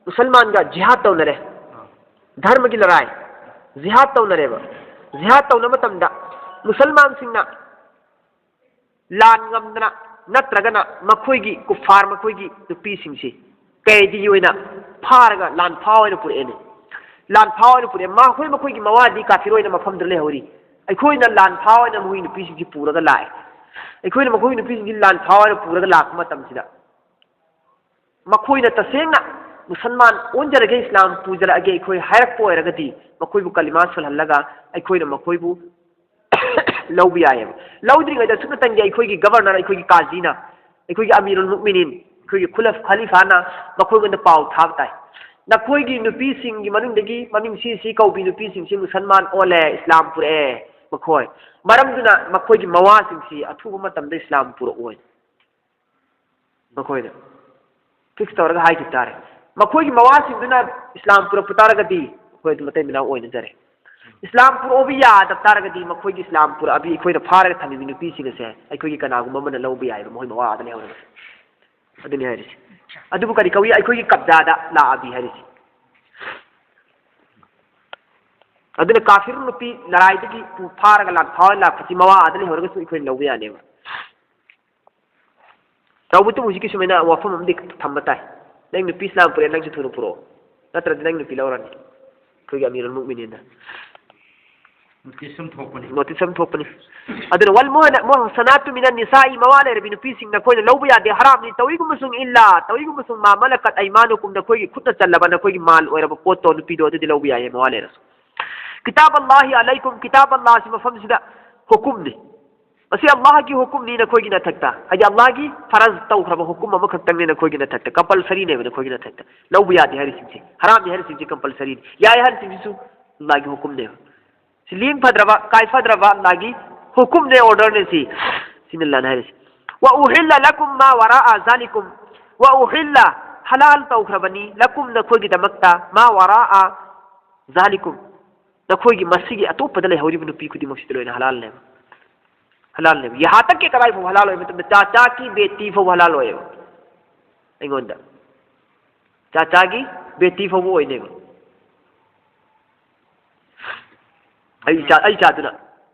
ꯃꯨꯁꯜꯃꯥꯟꯒ ꯖꯤꯍꯥꯗ ꯇꯧꯅꯔꯦ, ꯙꯔꯃꯒꯤ ꯂꯔꯥꯏ, ꯖꯤꯍꯥꯗ ꯇꯧꯅꯔꯦꯕ꯫ ꯖꯤꯍꯥꯗ ꯇꯧꯅꯕ ꯃꯇꯝꯗ ꯃꯨꯁꯜꯃꯥꯟꯁꯤꯡꯅ ꯂꯥꯟ ꯉꯝꯗꯅ ꯅꯠꯇ꯭ꯔꯒꯅ ꯃꯈꯣꯏꯒꯤ ꯀꯨꯐꯥꯔ, ꯃꯈꯣꯏꯒꯤ ꯅꯨꯄꯤꯁꯤꯡꯁꯤ ꯀꯩꯗꯤ ꯑꯣꯏꯅ ꯐꯥꯔꯒ ꯂꯥꯟꯐꯥ ꯑꯣꯏꯅ ꯄꯨꯔꯛꯑꯦꯅꯦ꯫ ꯂꯥꯟꯐꯥ ꯑꯣꯏꯅ ꯄꯨꯔꯛꯑꯦ꯫ ꯃꯈꯣꯏ, ꯃꯈꯣꯏꯒꯤ ꯃꯋꯥꯗꯤ ꯀꯥꯐꯤꯔ ꯑꯣꯏꯅ ꯃꯐꯝꯗꯨꯗ ꯂꯩꯍꯧꯔꯤ꯫ ꯑꯩꯈꯣꯏꯅ ꯂꯥꯟꯐꯥ ꯑꯣꯏꯅ ꯃꯈꯣꯏ ꯅꯨꯄꯤꯁꯤꯡꯁꯤ ꯄꯨꯔꯒ ꯂꯥꯛꯑꯦ꯫ ꯑꯩꯈꯣꯏꯅ ꯃꯈꯣꯏ ꯅꯨꯄꯤꯁꯤꯡꯁꯤ ꯂꯥꯟꯐꯥ ꯑꯣꯏꯅ ꯄꯨꯔꯒ ꯂꯥꯛꯄ ꯃꯇꯝꯁꯤꯗ, ꯃꯈꯣꯏꯅ ꯇꯁꯦꯡꯅ ꯃꯨꯁꯜꯃꯥꯟ ꯑꯣꯟꯖꯔꯒꯦ, ꯏꯁꯂꯥꯝ ꯄꯨꯖꯔꯛꯑꯒꯦ ꯑꯩꯈꯣꯏ ꯍꯥꯏꯔꯛꯄ ꯑꯣꯏꯔꯒꯗꯤ, ꯃꯈꯣꯏꯕꯨ ꯀꯂꯤꯃꯥ ꯁꯣꯜꯍꯜꯂꯒ ꯑꯩꯈꯣꯏꯅ ꯃꯈꯣꯏꯕꯨ ꯂꯧꯕ ꯌꯥꯏꯑꯕ꯫ ꯂꯧꯗ꯭ꯔꯤꯉꯩꯗ ꯁꯨꯞꯅꯇꯪꯒꯤ ꯑꯩꯈꯣꯏꯒꯤ ꯒꯕꯔꯅꯔ, ꯑꯩꯈꯣꯏꯒꯤ ꯀꯥꯖꯤꯅ, ꯑꯩꯈꯣꯏꯒꯤ ꯑꯃꯤꯔꯨꯜ ꯃꯨꯛꯃꯤꯅꯤꯟ, ꯑꯩꯈꯣꯏꯒꯤ ꯈꯨꯂꯐ ꯈꯂꯤꯐꯥꯅ ꯃꯈꯣꯏꯉꯣꯟꯗ ꯄꯥꯎ ꯊꯥꯕ ꯇꯥꯏ, "ꯅꯈꯣꯏꯒꯤ ꯅꯨꯄꯤꯁꯤꯡꯒꯤ ꯃꯅꯨꯡꯗꯒꯤ ꯃꯃꯤꯡ ꯁꯤ ꯁꯤ ꯀꯧꯕꯤ ꯅꯨꯄꯤꯁꯤꯡꯁꯤ ꯃꯨꯁꯜꯃꯥꯟ ꯑꯣꯜꯂꯦ, ꯏꯁꯂꯥꯝ ꯄꯨꯔꯛꯑꯦ ꯃꯈꯣꯏ꯫ ꯃꯔꯝꯗꯨꯅ ꯃꯈꯣꯏꯒꯤ ꯃꯋꯥꯁꯤꯡꯁꯤ ꯑꯊꯨꯕ ꯃꯇꯝꯗ ꯏꯁꯂꯥꯝ ꯄꯨꯔꯛꯑꯣ" ꯍꯥꯏꯅ ꯃꯈꯣꯏꯗ ꯐꯤꯛꯁ ꯇꯧꯔꯒ ꯍꯥꯏꯈꯤꯕ ꯇꯥꯔꯦ꯫ ꯃꯈꯣꯏꯒꯤ ꯃꯋꯥꯁꯤꯡꯗꯨꯅ ꯏꯁꯂꯥꯝ ꯄꯨꯔꯛꯄ ꯇꯥꯔꯒꯗꯤ ꯑꯩꯈꯣꯏ ꯑꯗꯨꯝ ꯃꯇꯩ ꯃꯅꯥꯎ ꯑꯣꯏꯅꯖꯔꯦ꯫ ꯏꯁꯂꯥꯝ ꯄꯨꯔꯛꯑꯕ ꯌꯥꯗꯕ ꯇꯥꯔꯒꯗꯤ ꯃꯈꯣꯏꯒꯤ ꯏꯁꯂꯥꯝ ꯄꯨꯔꯛꯑꯕꯤ ꯑꯩꯈꯣꯏꯅ ꯐꯥꯔꯒ ꯊꯝꯃꯤꯕ ꯅꯨꯄꯤꯁꯤꯡ ꯑꯁꯦ ꯑꯩꯈꯣꯏꯒꯤ ꯀꯅꯥꯒꯨꯝꯕ ꯑꯃꯅ ꯂꯧꯕ ꯌꯥꯏꯑꯕ, ꯃꯈꯣꯏ ꯃꯋꯥ ꯑꯥꯗ ꯂꯩꯍꯧꯔꯒꯁꯨ꯫ ꯑꯗꯨꯅꯤ ꯍꯥꯏꯔꯤꯁꯦ꯫ ꯑꯗꯨꯕꯨ ꯀꯔꯤ ꯀꯧꯏ? ꯑꯩꯈꯣꯏꯒꯤ ꯀꯕꯖꯥꯗ ꯂꯥꯛꯑꯕꯤ ꯍꯥꯏꯔꯤꯁꯦ꯫ ꯑꯗꯨꯅ ꯀꯥꯐꯤꯔ ꯅꯨꯄꯤ ꯂꯔꯥꯏꯗꯒꯤ ꯄꯨ-, ꯐꯥꯔꯒ ꯂꯥꯟꯐꯥ ꯑꯣꯏꯅ ꯂꯥꯛꯄꯁꯤ ꯃꯋꯥ ꯑꯥꯗ ꯂꯩꯍꯧꯔꯒꯁꯨ ꯑꯩꯈꯣꯏꯅ ꯂꯧꯕ ꯌꯥꯅꯦꯕ꯫ ꯇꯧꯕꯇꯕꯨ ꯍꯧꯖꯤꯛꯀꯤ ꯁꯨꯃꯥꯏꯅ ꯋꯥꯐꯝ ꯑꯃꯗꯤ ꯊꯝꯕ ꯇꯥꯏ꯫ "ꯅꯪ ꯅꯨꯄꯤ ꯏꯁꯂꯥꯝ ꯄꯨꯔꯛꯑꯦ, ꯅꯪꯁꯨ ꯊꯨꯅ ꯄꯨꯔꯛꯑꯣ, ꯅꯠꯇ꯭ꯔꯗꯤ ꯅꯪ ꯅꯨꯄꯤ ꯂꯧꯔꯅꯤ" ꯑꯩꯈꯣꯏꯒꯤ ꯑꯃꯤꯔꯨꯜ ꯃꯨꯛꯃꯤꯅꯤꯟꯅ꯫ ꯅꯣꯇꯤꯁ ꯑꯃ ꯊꯣꯛꯄꯅꯤ꯫ ꯅꯣꯇꯤꯁ ꯑꯃ ꯊꯣꯛꯄꯅꯤ꯫ ꯑꯗꯨꯅ "ꯋꯜ ꯃꯨꯍꯅ-, ꯃꯨꯍꯁꯅꯥꯇꯨ ꯃꯤꯅꯟ ꯅꯤꯁꯥꯏ", ꯃꯋꯥ ꯂꯩꯔꯕꯤ ꯅꯨꯄꯤꯁꯤꯡ ꯅꯈꯣꯏꯅ ꯂꯧꯕ ꯌꯥꯗꯦ, ꯍꯔꯥꯝꯅꯤ꯫ "ꯇꯧꯏꯒꯨꯝꯕꯁꯨꯡ ꯏꯜꯂꯥ", ꯇꯧꯏꯒꯨꯝꯕꯁꯨꯡ "ꯃꯥ ꯃꯂꯀꯠ ꯑꯩꯃꯥꯅꯨꯀꯨꯝ", ꯅꯈꯣꯏꯒꯤ ꯈꯨꯠꯅ ꯆꯜꯂꯕ ꯅꯈꯣꯏꯒꯤ ꯃꯥꯜ ꯑꯣꯏꯔꯕ ꯄꯣꯠꯇꯣ, ꯅꯨꯄꯤꯗꯣ, ꯑꯗꯨꯗꯤ ꯂꯧꯕ ꯌꯥꯏꯌꯦ ꯃꯋꯥ ꯂꯩꯔꯁꯨ꯫ "ꯀꯤꯇꯥꯕ ꯑꯜꯂꯥꯍꯤ ꯑꯂꯩꯀꯨꯝ", ꯀꯤꯇꯥꯕ ꯑꯜꯂꯥꯍꯁꯤ ꯃꯐꯝꯁꯤꯗ ꯍꯨꯀꯨꯝꯅꯤ꯫ ꯃꯁꯤ ꯑꯜꯂꯥꯍꯒꯤ ꯍꯨꯀꯨꯝꯅꯤ ꯅꯈꯣꯏꯒꯤ ꯅꯊꯛꯇ꯫ ꯍꯥꯏꯗꯤ ꯑꯜꯂꯥꯍꯒꯤ ꯐꯔꯖ ꯇꯧꯈ꯭ꯔꯕ ꯍꯨꯀꯨꯝ ꯑꯃꯈꯛꯇꯪꯅꯤ ꯅꯈꯣꯏꯒꯤ ꯅꯊꯛꯇ, ꯀꯝꯄꯜꯁꯔꯤꯅꯦꯕ ꯅꯈꯣꯏꯒꯤ ꯅꯊꯛꯇ꯫ ꯂꯧꯕ ꯌꯥꯗꯦ ꯍꯥꯏꯔꯤꯁꯤꯡꯁꯦ, ꯍꯔꯥꯝꯅꯤ ꯍꯥꯏꯔꯤꯁꯤꯡꯁꯦ ꯀꯝꯄꯜꯁꯔꯤꯅꯤ, ꯌꯥꯏ ꯍꯥꯏꯔꯤꯁꯤꯡꯁꯤꯁꯨ ꯑꯜꯂꯥꯍꯒꯤ ꯍꯨꯀꯨꯝꯅꯦꯕ꯫ ꯁꯤ ꯂꯦꯡ ꯐꯗ꯭ꯔꯕ, ꯀꯥꯏ ꯐꯗ꯭ꯔꯕ ꯑꯜꯂꯥꯍꯒꯤ ꯍꯨꯀꯨꯝꯅꯦ, ꯑꯣꯔꯗꯔꯅꯦ ꯁꯤ꯫ ꯁꯤꯅꯤ ꯑꯜꯂꯥꯍꯅ ꯍꯥꯏꯔꯤꯁꯤ꯫ "ꯋ ꯎꯍꯤꯜꯂ ꯂꯀꯨꯝ ꯃꯥ ꯋꯔꯥꯑ ꯖꯥꯂꯤꯀꯨꯝ", ꯋ ꯎꯍꯤꯜꯂ, ꯍꯂꯥꯜ ꯇꯧꯈ꯭ꯔꯕꯅꯤ, "ꯂꯀꯨꯝ", ꯅꯈꯣꯏꯒꯤꯗꯃꯛꯇ, "ꯃꯥ ꯋꯔꯥꯑ ꯖꯥꯂꯤꯀꯨꯝ", ꯅꯈꯣꯏꯒꯤ ꯃꯁꯤꯒꯤ ꯑꯇꯣꯞꯄꯗ ꯂꯩꯍꯧꯔꯤꯕ ꯅꯨꯄꯤ ꯈꯨꯗꯤꯡꯃꯛꯁꯤꯗ ꯂꯣꯏꯅ ꯍꯂꯥꯜꯅꯦꯕ꯫ ꯍꯂꯥꯜꯅꯦꯕ꯫ ꯌꯍꯥ ꯇꯛ ꯀꯤ ꯀꯗꯥꯏ ꯐꯥꯎꯕ ꯍꯂꯥꯜ ꯑꯣꯏꯕ ꯃꯇꯝꯗ ꯆꯥꯆꯥꯒꯤ ꯕꯦꯇꯤ ꯐꯥꯎꯕ ꯍꯂꯥꯜ ꯑꯣꯏꯌꯦꯕ ꯑꯩꯉꯣꯟꯗ꯫ ꯆꯥꯆꯥꯒꯤ ꯕꯦꯇꯤ ꯐꯥꯎꯕ ꯑꯣꯏꯅꯦꯕ꯫ ꯑꯩ ꯏꯆꯥ, ꯑꯩ ꯏꯆꯥꯗꯨꯅ꯫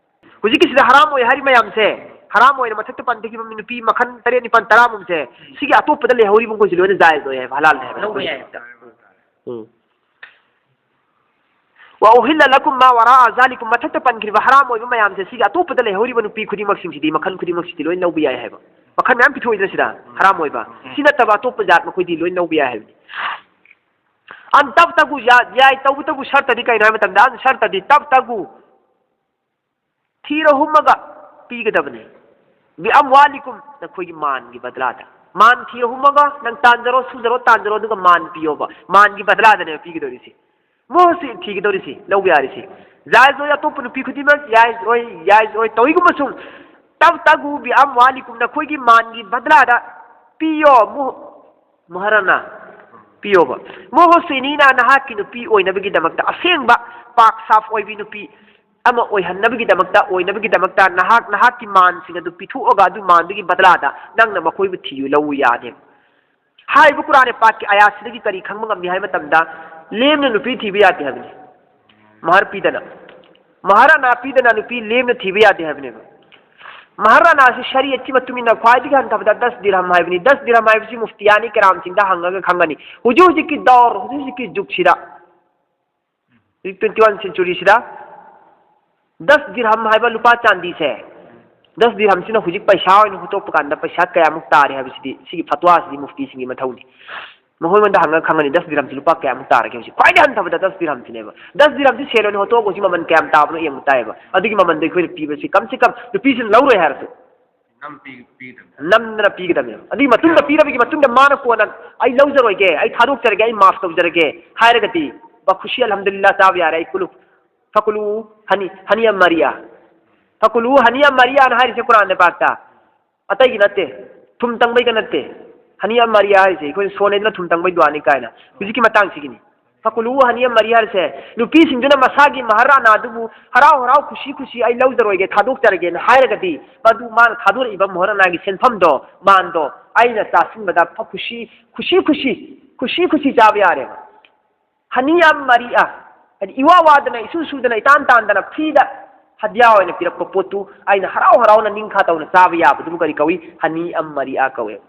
ꯍꯧꯖꯤꯛꯀꯤꯁꯤꯗ ꯍꯔꯥꯝ ꯑꯣꯏ ꯍꯥꯏꯔꯤ ꯃꯌꯥꯝꯁꯦ, ꯍꯔꯥꯝ ꯑꯣꯏꯅ ꯃꯊꯛꯇ ꯄꯟꯊꯈꯤꯕ ꯅꯨꯄꯤ ꯃꯈꯜ ꯇꯔꯦꯠ, ꯅꯤꯄꯥꯜ, ꯇꯔꯥꯃꯨꯛꯁꯦ, ꯁꯤꯒꯤ ꯑꯇꯣꯞꯄꯗ ꯂꯩꯍꯧꯔꯤꯕ ꯃꯈꯣꯏꯁꯦ ꯂꯣꯏꯅ ꯖꯥꯏꯖ ꯑꯣꯏ ꯍꯥꯏꯕ, ꯍꯂꯥꯜ ꯑꯣꯏ ꯍꯥꯏꯕ꯫ ꯂꯧꯕ ꯌꯥꯏ꯫ ꯎꯝ꯫ "Wa uhilla lakum ma wara'a zalikum", ꯃꯊꯛꯇ ꯄꯟꯈ꯭ꯔꯤꯕ ꯍꯔꯥꯝ ꯑꯣꯏꯕ ꯃꯌꯥꯝꯁꯦ, ꯁꯤꯒꯤ ꯑꯇꯣꯞꯄꯗ ꯂꯩꯍꯧꯔꯤꯕ ꯅꯨꯄꯤ ꯈꯨꯗꯤꯡꯃꯛꯁꯤꯡꯁꯤꯗꯤ, ꯃꯈꯜ ꯈꯨꯗꯤꯡꯃꯛꯁꯤꯗꯤ ꯂꯣꯏ ꯂꯧꯕ ꯌꯥꯏ ꯍꯥꯏꯕ꯫ ꯃꯈꯜ ꯃꯌꯥꯝ ꯄꯤꯊꯣꯛꯏꯗꯅ ꯁꯤꯗ, ꯍꯔꯥꯝ ꯑꯣꯏꯕ꯫ ꯁꯤ ꯅꯠꯇꯕ ꯑꯇꯣꯞꯄ ꯖꯥꯠ ꯃꯈꯣꯏꯗꯤ ꯂꯣꯏ ꯂꯧꯕ ꯌꯥꯏ ꯍꯥꯏꯕꯅꯤ꯫ "An tabtagu", ꯌꯥ-, ꯌꯥꯏ, ꯇꯧꯕꯇꯕꯨ ꯁꯔꯇꯗꯤ ꯀꯩꯅꯣ ꯍꯥꯏꯕ ꯃꯇꯝꯗ, "An ꯁꯔꯇꯗꯤ tabtagu", ꯊꯤꯔ ꯍꯨꯝꯃꯒ ꯄꯤꯒꯗꯕꯅꯤ꯫ "Bi amwalikum", ꯅꯈꯣꯏꯒꯤ ꯃꯥꯟꯒꯤ ꯕꯗꯂꯥꯗ꯫ ꯃꯥꯟ ꯊꯤꯔ ꯍꯨꯝꯃꯒ ꯅꯪ ꯇꯥꯟꯖꯔꯣ, ꯁꯨꯖꯔꯣ, ꯇꯥꯟꯖꯔꯣ, ꯑꯗꯨꯒ ꯃꯥꯟ ꯄꯤꯌꯣꯕ꯫ ꯃꯥꯟꯒꯤ ꯕꯗꯂꯥꯗꯅꯦꯕ ꯄꯤꯒꯗꯧꯔꯤꯁꯤ꯫ ꯃꯣꯍꯁꯤ ꯊꯤꯒꯗꯧꯔꯤꯁꯤ, ꯂꯧꯕ ꯌꯥꯔꯤꯁꯤ꯫ ꯖꯥꯏꯖ ꯑꯣꯏ, ꯑꯇꯣꯞꯄ ꯅꯨꯄꯤ ꯈꯨꯗꯤꯡꯃꯛ ꯖꯥꯏꯖ ꯑꯣꯏ, ꯖꯥꯏꯖ ꯑꯣꯏ꯫ ꯇꯧꯏꯒꯨꯝꯕꯁꯨꯡ, "Tabtagu bi amwalikum", ꯅꯈꯣꯏꯒꯤ ꯃꯥꯟꯒꯤ ꯕꯗꯂꯥꯗ ꯄꯤꯌꯣ꯫ ꯃꯨ-, ꯃꯨꯍꯔꯅ ꯄꯤꯌꯣꯕ꯫ "Muhsinina", ꯅꯍꯥꯛꯀꯤ ꯅꯨꯄꯤ ꯑꯣꯏꯅꯕꯒꯤꯗꯃꯛꯇ, ꯑꯁꯦꯡꯕ ꯄꯥꯛ ꯁꯥꯐ ꯑꯣꯏꯕꯤ ꯅꯨꯄꯤ ꯑꯃ ꯑꯣꯏꯍꯟꯅꯕꯒꯤꯗꯃꯛꯇ, ꯑꯣꯏꯅꯕꯒꯤꯗꯃꯛꯇ ꯅꯍꯥꯛ, ꯅꯍꯥꯛꯀꯤ ꯃꯥꯟꯁꯤꯡ ꯑꯗꯨ ꯄꯤꯊꯣꯛꯑꯒ, ꯑꯗꯨ ꯃꯥꯟꯗꯨꯒꯤ ꯕꯗꯂꯥꯗ ꯅꯪꯅ ꯃꯈꯣꯏꯕꯨ ꯊꯤꯌꯨ, ꯂꯧꯎ ꯌꯥꯗꯦ꯫ ꯍꯥꯏꯔꯤꯕ ꯀꯨꯔꯥꯟ ꯄꯥꯛꯀꯤ ꯑꯌꯥꯠꯁꯤꯗꯒꯤ ꯀꯔꯤ ꯈꯪꯕ ꯉꯝꯃꯤ ꯍꯥꯏꯕ ꯃꯇꯝꯗ, ꯂꯦꯝꯅ ꯅꯨꯄꯤ ꯊꯤꯕ ꯌꯥꯗꯦ ꯍꯥꯏꯕꯅꯤ꯫ ꯃꯍꯔ ꯄꯤꯗꯅ, ꯃꯍꯔ ꯑꯅꯥ ꯄꯤꯗꯅ ꯅꯨꯄꯤ ꯂꯦꯝꯅ ꯊꯤꯕ ꯌꯥꯗꯦ ꯍꯥꯏꯕꯅꯦꯕ꯫ ꯃꯍꯔ ꯑꯅꯥꯁꯤ ꯁꯔꯤꯌꯠꯀꯤ ꯃꯇꯨꯡ ꯏꯟꯅ ꯈ꯭ꯋꯥꯏꯗꯒꯤ ꯍꯟꯊꯕꯗ ꯗꯁ ꯗꯤꯔꯍꯝ ꯍꯥꯏꯕꯅꯤ꯫ ꯗꯁ ꯗꯤꯔꯍꯝ ꯍꯥꯏꯕꯁꯤ ꯃꯨꯐꯇꯤꯌꯥꯅꯤ ꯀꯔꯥꯝꯁꯤꯡꯗ ꯍꯪꯉꯒ ꯈꯪꯒꯅꯤ꯫ ꯍꯧꯖꯤꯛ ꯍꯧꯖꯤꯛꯀꯤ ꯗꯧꯔ, ꯍꯧꯖꯤꯛ ꯍꯧꯖꯤꯛꯀꯤ ꯖꯨꯒꯁꯤꯗ, ꯍꯧꯖꯤꯛ twenty one century ꯁꯤꯗ ꯗꯁ ꯗꯤꯔꯍꯝ ꯍꯥꯏꯕ ꯂꯨꯄꯥ ꯆꯥꯟꯗꯤꯁꯦ, ꯗꯁ ꯗꯤꯔꯍꯝꯁꯤꯅ ꯍꯧꯖꯤꯛ ꯄꯩꯁꯥ ꯑꯣꯏꯅ ꯍꯨꯇꯣꯛꯄ ꯀꯥꯟꯗ ꯄꯩꯁꯥ ꯀꯌꯥꯃꯨꯛ ꯇꯥꯔꯦ ꯍꯥꯏꯕꯁꯤꯗꯤ ꯁꯤꯒꯤ ꯐꯠꯋꯥꯁꯤꯗꯤ ꯃꯨꯐꯇꯤꯁꯤꯡꯒꯤ ꯃꯊꯧꯅꯤ꯫ ꯃꯈꯣꯏꯉꯣꯟꯗ ꯍꯪꯉꯒ ꯈꯪꯒꯅꯤ ꯗꯁ ꯗꯤꯔꯍꯝꯁꯤ ꯂꯨꯄꯥ ꯀꯌꯥꯃꯨꯛ ꯇꯥꯔꯒꯦ ꯍꯧꯖꯤꯛ꯫ ꯈ꯭ꯋꯥꯏꯗꯒꯤ ꯍꯟꯊꯕꯗ ꯗꯁ ꯗꯤꯔꯍꯝꯁꯤꯅꯦꯕ꯫ ꯗꯁ ꯗꯤꯔꯍꯝꯁꯤ ꯁꯦꯜ ꯑꯣꯏꯅ ꯍꯨꯇꯣꯛꯑꯒ ꯍꯧꯖꯤꯛ ꯃꯃꯜ ꯀꯌꯥꯝ ꯇꯥꯕꯅꯣ ꯌꯦꯡꯕ ꯇꯥꯏꯌꯦꯕ꯫ ꯑꯗꯨꯒꯤ ꯃꯃꯜꯗꯣ ꯑꯩꯈꯣꯏꯅ ꯄꯤꯕꯁꯤ ꯀꯝ ꯁꯦ ꯀꯝ ꯅꯨꯄꯤꯁꯤꯅ ꯂꯧꯔꯣꯏ ꯍꯥꯏꯔꯁꯨ ꯅꯝ ꯄꯤ-, ꯄꯤꯒꯗꯕꯅꯦꯕ꯫ ꯅꯝꯗꯅ ꯄꯤꯒꯗꯕꯅꯦꯕ꯫ ꯑꯗꯨꯒꯤ ꯃꯇꯨꯡꯗ ꯄꯤꯔꯕꯒꯤ ꯃꯇꯨꯡꯗ ꯃꯥꯅ ꯀꯣꯟꯅ "ꯑꯩ ꯂꯧꯖꯔꯣꯏꯒꯦ, ꯑꯩ ꯊꯥꯗꯣꯛꯆꯔꯒꯦ, ꯑꯩ ꯃꯥꯐ ꯇꯧꯖꯔꯒꯦ" ꯍꯥꯏꯔꯒꯗꯤ, "ꯕꯈꯨꯁꯤ ꯑꯜꯍꯝꯗꯨꯂꯤꯜꯂꯥ ꯆꯥꯕ ꯌꯥꯔꯦ, ꯑꯩ ꯀꯨꯂꯨ, ꯐꯀꯨꯂꯨ ꯍꯅꯤ, ꯍꯅꯤꯌꯝ ꯃꯔꯤꯌꯥ꯫ ꯐꯀꯨꯂꯨ ꯍꯅꯤꯌꯝ ꯃꯔꯤꯌꯥꯅ" ꯍꯥꯏꯔꯤꯁꯦ ꯀꯨꯔꯥꯟꯗ ꯄꯥꯛꯇ꯫ ꯑꯇꯩꯒꯤ ꯅꯠꯇꯦ, ꯊꯨꯝ ꯇꯪꯕꯩꯒ ꯅꯠꯇꯦ꯫ ꯍꯅꯤꯌꯝ ꯃꯔꯤꯌꯥ ꯍꯥꯏꯔꯤꯁꯦ ꯑꯩꯈꯣꯏꯅ ꯁꯣꯟꯅꯩꯗꯅ ꯊꯨꯝ ꯇꯪꯕꯩ ꯗꯨꯋꯥꯅꯤ ꯀꯥꯏꯅ꯫ ꯍꯧꯖꯤꯛꯀꯤ ꯃꯇꯥꯡꯁꯤꯒꯤꯅꯤ꯫ "ꯐꯀꯨꯂꯨ ꯍꯅꯤꯌꯝ ꯃꯔꯤꯌꯥ" ꯍꯥꯏꯔꯤꯁꯦ, ꯅꯨꯄꯤꯁꯤꯡꯗꯨꯅ ꯃꯁꯥꯒꯤ ꯃꯍꯔ ꯑꯅꯥ ꯑꯗꯨꯕꯨ ꯍꯔꯥꯎ ꯍꯔꯥꯎ ꯈꯨꯁꯤ ꯈꯨꯁꯤ "ꯑꯩ ꯂꯧꯖꯔꯣꯏꯒꯦ, ꯊꯥꯗꯣꯛꯆꯔꯒꯦꯅ" ꯍꯥꯏꯔꯒꯗꯤ, ꯃꯗꯨ ꯃꯥꯅ ꯊꯥꯗꯣꯔꯛꯏꯕ ꯃꯍꯔ ꯑꯅꯥꯒꯤ ꯁꯦꯟꯐꯝꯗꯣ, ꯃꯥꯟꯗꯣ, ꯑꯩꯅ ꯆꯥꯁꯤꯟꯕꯗ ꯐ-, ꯈꯨꯁꯤ, ꯈꯨꯁꯤ ꯈꯨꯁꯤ, ꯈꯨꯁꯤ ꯈꯨꯁꯤ ꯆꯥꯕ ꯌꯥꯔꯦꯕ꯫ ꯍꯅꯤꯌꯝ ꯃꯔꯤꯌꯥ, ꯍꯥꯏꯗꯤ ꯏꯋꯥ ꯋꯥꯗꯅ, ꯏꯁꯨ ꯁꯨꯗꯅ, ꯏꯇꯥꯟ ꯇꯥꯟꯗꯅ ꯐ꯭ꯔꯤꯗ ꯍꯗꯤꯌꯥ ꯑꯣꯏꯅ ꯄꯤꯔꯛꯄ ꯄꯣꯠꯇꯨ ꯑꯩꯅ ꯍꯔꯥꯎ ꯍꯔꯥꯎꯅ ꯅꯤꯡꯈꯥ ꯇꯧꯅ ꯆꯥꯕ ꯌꯥꯕꯗꯨꯕꯨ ꯀꯔꯤ ꯀꯧꯏ? ꯍꯅꯤꯌꯝ ꯃꯔꯤꯌꯥ ꯀꯧꯋꯦꯕ꯫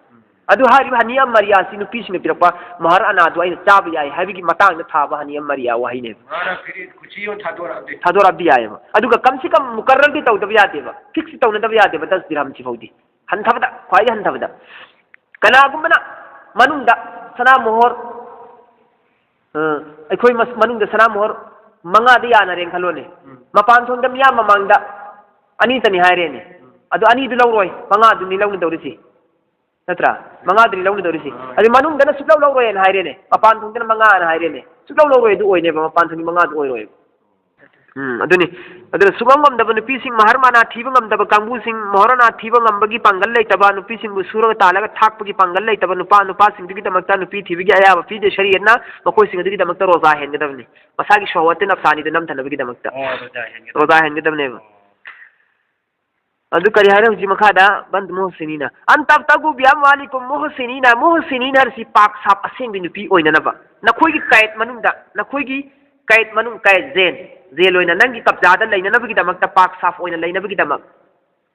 ꯑꯗꯨ ꯍꯥꯏꯔꯤꯕ ꯍꯅꯤꯌꯝ ꯃꯔꯤꯌꯥꯁꯤ ꯅꯨꯄꯤꯁꯤꯡꯅ ꯄꯤꯔꯛꯄ ꯃꯍꯔ ꯑꯅꯥꯗꯨ ꯑꯩꯅ ꯆꯥꯕ ꯌꯥꯏ ꯍꯥꯏꯕꯒꯤ ꯃꯇꯥꯡꯗ ꯊꯥꯕ ꯍꯅꯤꯌꯝ ꯃꯔꯤꯌꯥ ꯋꯥꯍꯩꯅꯦꯕ꯫ ꯃꯥꯅ ꯐꯤꯔꯤ ꯈꯨꯁꯤ ꯑꯣꯏꯅ ꯊꯥꯗꯣꯔꯛꯑꯗꯤ꯫ ꯊꯥꯗꯣꯔꯛꯑꯕꯗꯤ ꯌꯥꯏꯑꯕ꯫ ꯑꯗꯨꯒ ꯀꯝ ꯁꯦ ꯀꯝ ꯃꯨꯀꯔꯔꯗꯤ ꯇꯧꯗꯕ ꯌꯥꯗꯦꯕ, ꯐꯤꯛꯁ ꯇꯧꯅꯗꯕ ꯌꯥꯗꯦꯕ ꯗꯁ ꯗꯤꯔꯍꯝꯁꯤ ꯐꯥꯎꯗꯤ꯫ ꯍꯟꯊꯕꯗ, ꯈ꯭ꯋꯥꯏꯗꯒꯤ ꯍꯟꯊꯕꯗ ꯀꯅꯥꯒꯨꯝꯕꯅ ꯃꯅꯨꯡꯗ ꯁꯅꯥ ꯃꯣꯍꯣꯔ, ꯑ, ꯑꯩꯈꯣꯏ ꯃꯁ-, ꯃꯅꯨꯡꯗ ꯁꯅꯥ ꯃꯣꯍꯣꯔ ꯃꯉꯥꯗ ꯌꯥꯅꯔꯦꯅ ꯈꯜꯂꯣꯅꯦ꯫ ꯎꯝ꯫ ꯃꯄꯥꯟ ꯊꯣꯡꯗ ꯃꯤꯌꯥꯝ ꯃꯃꯥꯡꯗ ꯑꯅꯤꯇꯅꯤ ꯍꯥꯏꯔꯦꯅꯦ꯫ ꯎꯝ꯫ ꯑꯗꯨ ꯑꯅꯤꯗꯨ ꯂꯧꯔꯣꯏ, ꯃꯉꯥꯗꯨꯅꯤ ꯂꯧꯅꯗꯧꯔꯤꯁꯤ꯫ ꯅꯠꯇ꯭ꯔꯥ? ꯃꯉꯥꯗꯨꯅꯤ ꯂꯧꯅꯗꯧꯔꯤꯁꯤ꯫ ꯃꯉꯥ꯫ ꯑꯗꯨ ꯃꯅꯨꯡꯗꯅ ꯁꯨꯛꯂꯧ ꯂꯧꯔꯣꯏꯅ ꯍꯥꯏꯔꯦꯅꯦ, ꯃꯄꯥꯟ ꯊꯣꯡꯗꯅ ꯃꯉꯥꯅ ꯍꯥꯏꯔꯦꯅꯦ꯫ ꯁꯨꯛꯂꯧ ꯂꯧꯔꯣꯏ ꯑꯗꯨ ꯑꯣꯏꯅꯦꯕ, ꯃꯄꯥꯟ ꯊꯣꯡꯒꯤ ꯃꯉꯥꯗꯨ ꯑꯣꯏꯔꯣꯏꯕ꯫ ꯎꯝ, ꯑꯗꯨꯅꯤ꯫ ꯑꯗꯨꯅ ꯁꯨꯛꯉꯝ ꯉꯝꯗꯕ ꯅꯨꯄꯤꯁꯤꯡ, ꯃꯍꯔ ꯃꯅꯥ ꯊꯤꯕ ꯉꯝꯗꯕ ꯀꯥꯡꯕꯨꯁꯤꯡ, ꯃꯍꯔ ꯃꯅꯥ ꯊꯤꯕ ꯉꯝꯕꯒꯤ ꯄꯥꯡꯒꯜ ꯂꯩꯇꯕ ꯅꯨꯄꯤꯁꯤꯡꯕꯨ ꯁꯨꯔꯒ ꯇꯥꯜꯂꯒ ꯊꯥꯛꯄꯒꯤ ꯄꯥꯡꯒꯜ ꯂꯩꯇꯕ ꯅꯨꯄꯥ, ꯅꯨꯄꯥꯁꯤꯡꯗꯨꯒꯤꯗꯃꯛꯇ ꯅꯨꯄꯤ ꯊꯤꯕꯒꯤ ꯑꯌꯥꯕ ꯄꯤꯗꯦ ꯁꯔꯤꯌꯠꯅ꯫ ꯃꯈꯣꯏꯁꯤꯡ ꯑꯗꯨꯒꯤꯗꯃꯛꯇ ꯔꯣꯖꯥ ꯍꯦꯟꯒꯗꯕꯅꯤ, ꯃꯁꯥꯒꯤ ꯁꯍꯋꯠꯇ ꯅꯐꯁꯥꯅꯤꯗꯨ ꯅꯝꯊꯅꯕꯒꯤꯗꯃꯛꯇ꯫ ꯑꯣ, ꯔꯣꯖꯥ ꯍꯦꯟꯒꯗꯕꯅꯤ꯫ ꯔꯣꯖꯥ ꯍꯦꯟꯒꯗꯕꯅꯦꯕ꯫ ꯑꯣ꯫ ꯑꯗꯨ ꯀꯔꯤ ꯍꯥꯏꯔꯦ ꯍꯧꯖꯤꯛ ꯃꯈꯥꯗ? ꯕꯟꯗ ꯃꯨꯍꯁꯤꯅꯤꯅ꯫ "ꯑꯟ ꯇꯕꯇꯒꯨ ꯕꯤꯑꯝꯋꯥꯂꯤꯀꯨꯝ ꯃꯨꯍꯁꯤꯅꯤꯅ", ꯃꯨꯍꯁꯤꯅꯤꯅ ꯍꯥꯏꯔꯤꯁꯤ ꯄꯥꯛ ꯁꯥꯞ ꯑꯁꯦꯡꯕꯤ ꯅꯨꯄꯤ ꯑꯣꯏꯅꯅꯕ, ꯅꯈꯣꯏꯒꯤ ꯀꯌꯦꯠ ꯃꯅꯨꯡꯗ, ꯅꯈꯣꯏꯒꯤ ꯀꯌꯦꯠ ꯃꯅꯨꯡ, ꯀꯌꯦꯠ ꯖꯦꯜ, ꯖꯦꯜ ꯑꯣꯏꯅ ꯅꯪꯒꯤ ꯀꯕꯖꯥꯗ ꯂꯩꯅꯅꯕꯒꯤꯗꯃꯛꯇ, ꯄꯥꯛ ꯁꯥꯞ ꯑꯣꯏꯅ ꯂꯩꯅꯕꯒꯤꯗꯃꯛ,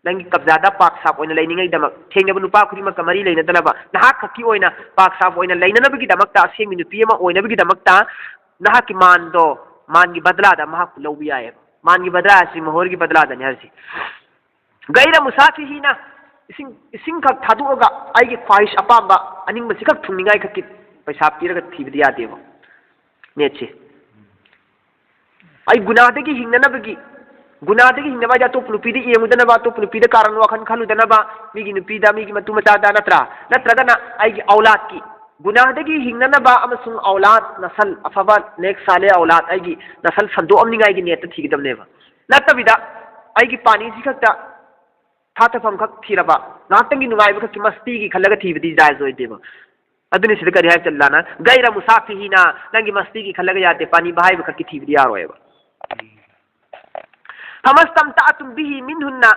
ꯅꯪꯒꯤ ꯀꯕꯖꯥꯗ ꯄꯥꯛ ꯁꯥꯞ ꯑꯣꯏꯅ ꯂꯩꯅꯤꯡꯉꯥꯏꯗꯃꯛ, ꯊꯦꯡꯅꯕ ꯅꯨꯄꯥ ꯈꯨꯗꯤꯡꯃꯛꯀ ꯃꯔꯤ ꯂꯩꯅꯗꯅꯕ, ꯅꯍꯥꯛ ꯈꯛꯀꯤ ꯑꯣꯏꯅ ꯄꯥꯛ ꯁꯥꯞ ꯑꯣꯏꯅ ꯂꯩꯅꯅꯕꯒꯤꯗꯃꯛꯇ, ꯑꯁꯦꯡꯕꯤ ꯅꯨꯄꯤ ꯑꯃ ꯑꯣꯏꯅꯕꯒꯤꯗꯃꯛꯇ, ꯅꯍꯥꯛꯀꯤ ꯃꯥꯟꯗꯣ, ꯃꯥꯟꯒꯤ ꯕꯗꯂꯥꯗ ꯃꯍꯥꯛꯄꯨ ꯂꯧꯕ ꯌꯥꯏꯑꯕ꯫ ꯃꯥꯟꯒꯤ ꯕꯗꯂꯥ ꯑꯁꯤ ꯃꯣꯍꯣꯔꯒꯤ ꯕꯗꯂꯥꯗꯅꯤ ꯍꯥꯏꯔꯤꯁꯤ꯫ ꯒꯩꯔ ꯃꯨꯁꯥꯐꯤꯍꯤꯅ, ꯏꯁꯤꯡ, ꯏꯁꯤꯡꯈꯛ ꯊꯥꯗꯣꯛꯑꯒ ꯑꯩꯒꯤ ꯈ꯭ꯋꯥꯍꯤꯁ ꯑꯄꯥꯝꯕ ꯑꯅꯤꯡꯕꯁꯤꯈꯛ ꯊꯨꯡꯅꯤꯡꯉꯥꯏ ꯈꯛꯀꯤ ꯄꯩꯁꯥ ꯄꯤꯔꯒ ꯊꯤꯕꯗꯤ ꯌꯥꯗꯦꯕ꯫ ꯅꯦꯠꯁꯦ꯫ ꯑꯩ ꯒꯨꯅꯥꯗꯒꯤ ꯍꯤꯡꯅꯅꯕꯒꯤ, ꯒꯨꯅꯥꯗꯒꯤ ꯍꯤꯡꯅꯕ ꯍꯥꯏꯗꯤ ꯑꯇꯣꯞꯄ ꯅꯨꯄꯤꯗ ꯌꯦꯡꯉꯨꯗꯅꯕ, ꯑꯇꯣꯞꯄ ꯅꯨꯄꯤꯗ ꯀꯥꯔꯟ ꯋꯥꯈꯜ ꯈꯜꯂꯨꯗꯅꯕ, ꯃꯤꯒꯤ ꯅꯨꯄꯤꯗ, ꯃꯤꯒꯤ ꯃꯇꯨ ꯃꯆꯥꯗ ꯅꯠꯇ꯭ꯔꯥ? ꯅꯠꯇ꯭ꯔꯒꯅ ꯑꯩꯒꯤ ꯑꯧꯂꯥꯗꯀꯤ ꯒꯨꯅꯥꯗꯒꯤ ꯍꯤꯡꯅꯅꯕ ꯑꯃꯁꯨꯡ ꯑꯧꯂꯥꯗ ꯅꯁꯜ ꯑꯐꯕ ꯅꯦꯛꯁ ꯁꯥꯂꯦ ꯑꯧꯂꯥꯗ ꯑꯩꯒꯤ ꯅꯁꯜ ꯁꯟꯗꯣꯛꯑꯝꯅꯤꯡꯉꯥꯏꯒꯤ ꯅꯦꯠꯇ ꯊꯤꯒꯗꯕꯅꯦꯕ꯫ ꯅꯠꯇꯕꯤꯗ ꯑꯩꯒꯤ ꯄꯥꯅꯤꯁꯤ ꯈꯛꯇ ꯊꯥꯊꯐꯝ ꯈꯛ ꯊꯤꯔꯕ, ꯉꯥꯏꯍꯥꯛꯇꯪꯒꯤ ꯅꯨꯡꯉꯥꯏꯕ ꯈꯛꯀꯤ ꯃꯁꯇꯤꯒꯤ ꯈꯜꯂꯒ ꯊꯤꯕꯗꯤ ꯖꯥꯏꯖ ꯑꯣꯏꯗꯦꯕ꯫ ꯑꯗꯨꯅꯤ ꯁꯤꯗ ꯀꯔꯤ ꯍꯥꯏꯕ ꯆꯠꯂꯥꯅ? "ꯒꯩꯔ ꯃꯨꯁꯥꯐꯤꯍꯤꯅ", ꯅꯪꯒꯤ ꯃꯁꯇꯤꯒꯤ ꯈꯜꯂꯒ ꯌꯥꯗꯦ, ꯄꯥꯅꯤ ꯕꯍꯥꯏꯕ ꯈꯛꯀꯤ ꯊꯤꯕꯗꯤ ꯌꯥꯔꯣꯏꯕ꯫ "ꯐꯃꯁꯇꯝꯇꯥꯇꯨꯝ ꯕꯤꯍꯤ ꯃꯤꯟꯍꯨꯟꯅ",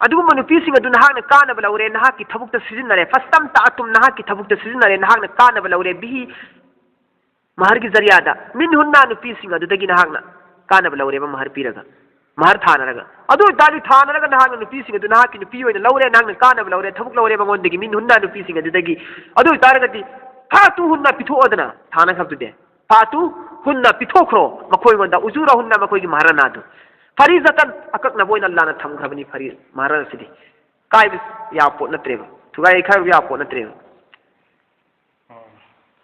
ꯑꯗꯨꯒꯨꯝꯕ ꯅꯨꯄꯤꯁꯤꯡ ꯑꯗꯨ ꯅꯍꯥꯛꯅ ꯀꯥꯟꯅꯕ ꯂꯧꯔꯦ, ꯅꯍꯥꯛꯀꯤ ꯊꯕꯛꯇ ꯁꯤꯖꯤꯟꯅꯔꯦ꯫ "ꯐꯁꯇꯝꯇꯥꯇꯨꯝ", ꯅꯍꯥꯛꯀꯤ ꯊꯕꯛꯇ ꯁꯤꯖꯤꯟꯅꯔꯦ, ꯅꯍꯥꯛꯅ ꯀꯥꯟꯅꯕ ꯂꯧꯔꯦ꯫ "ꯕꯤꯍꯤ", ꯃꯍꯔꯒꯤ ꯖꯔꯤꯌꯥꯗ꯫ "ꯃꯤꯟꯍꯨꯟꯅ", ꯅꯨꯄꯤꯁꯤꯡ ꯑꯗꯨꯗꯒꯤ ꯅꯍꯥꯛꯅ ꯀꯥꯟꯅꯕ ꯂꯧꯔꯦꯕ ꯃꯍꯔ ꯄꯤꯔꯒ꯫ ꯃꯍꯔ ꯊꯥꯅꯔꯒ꯫ ꯑꯗꯨ ꯑꯣꯏꯇꯥꯔꯗꯤ ꯊꯥꯅꯔꯒ ꯅꯍꯥꯛꯅ ꯅꯨꯄꯤꯁꯤꯡ ꯑꯗꯨ ꯅꯍꯥꯛꯀꯤ ꯅꯨꯄꯤ ꯑꯣꯏꯅ ꯂꯧꯔꯦ, ꯅꯍꯥꯛꯅ ꯀꯥꯟꯅꯕ ꯂꯧꯔꯦ, ꯊꯕꯛ ꯂꯧꯔꯦ ꯃꯉꯣꯟꯗꯒꯤ, ꯃꯤꯟ ꯍꯨꯟꯅ ꯅꯨꯄꯤꯁꯤꯡ ꯑꯗꯨꯗꯒꯤ꯫ ꯑꯗꯨ ꯑꯣꯏꯇꯥꯔꯒꯗꯤ ꯐꯥꯇꯨ ꯍꯨꯟꯅ ꯄꯤꯊꯣꯛꯑꯗꯅ ꯊꯥꯅꯈ꯭ꯔꯕꯗꯨꯗꯤ꯫ ꯐꯥꯇꯨ ꯍꯨꯟꯅ ꯄꯤꯊꯣꯛꯈ꯭ꯔꯣ ꯃꯈꯣꯏꯉꯣꯟꯗ, ꯎꯖꯨꯔ ꯍꯨꯟꯅ ꯃꯈꯣꯏꯒꯤ ꯃꯍꯔꯅꯥꯗꯨ꯫ ꯐꯔꯤꯖꯇꯟ ꯑꯀꯛꯅꯕ ꯑꯣꯏꯅ ꯑꯜꯂꯥꯅ ꯊꯝꯈ꯭ꯔꯕꯅꯤ ꯐꯔꯤ ꯃꯍꯔ ꯑꯁꯤꯗꯤ꯫ ꯀꯥꯏꯕ ꯌꯥꯕ ꯄꯣꯠ ꯅꯠꯇ꯭ꯔꯦꯕ, ꯊꯨꯒꯥꯏ ꯈꯥꯏꯕ ꯌꯥꯕ ꯄꯣꯠ ꯅꯠꯇ꯭ꯔꯦꯕ꯫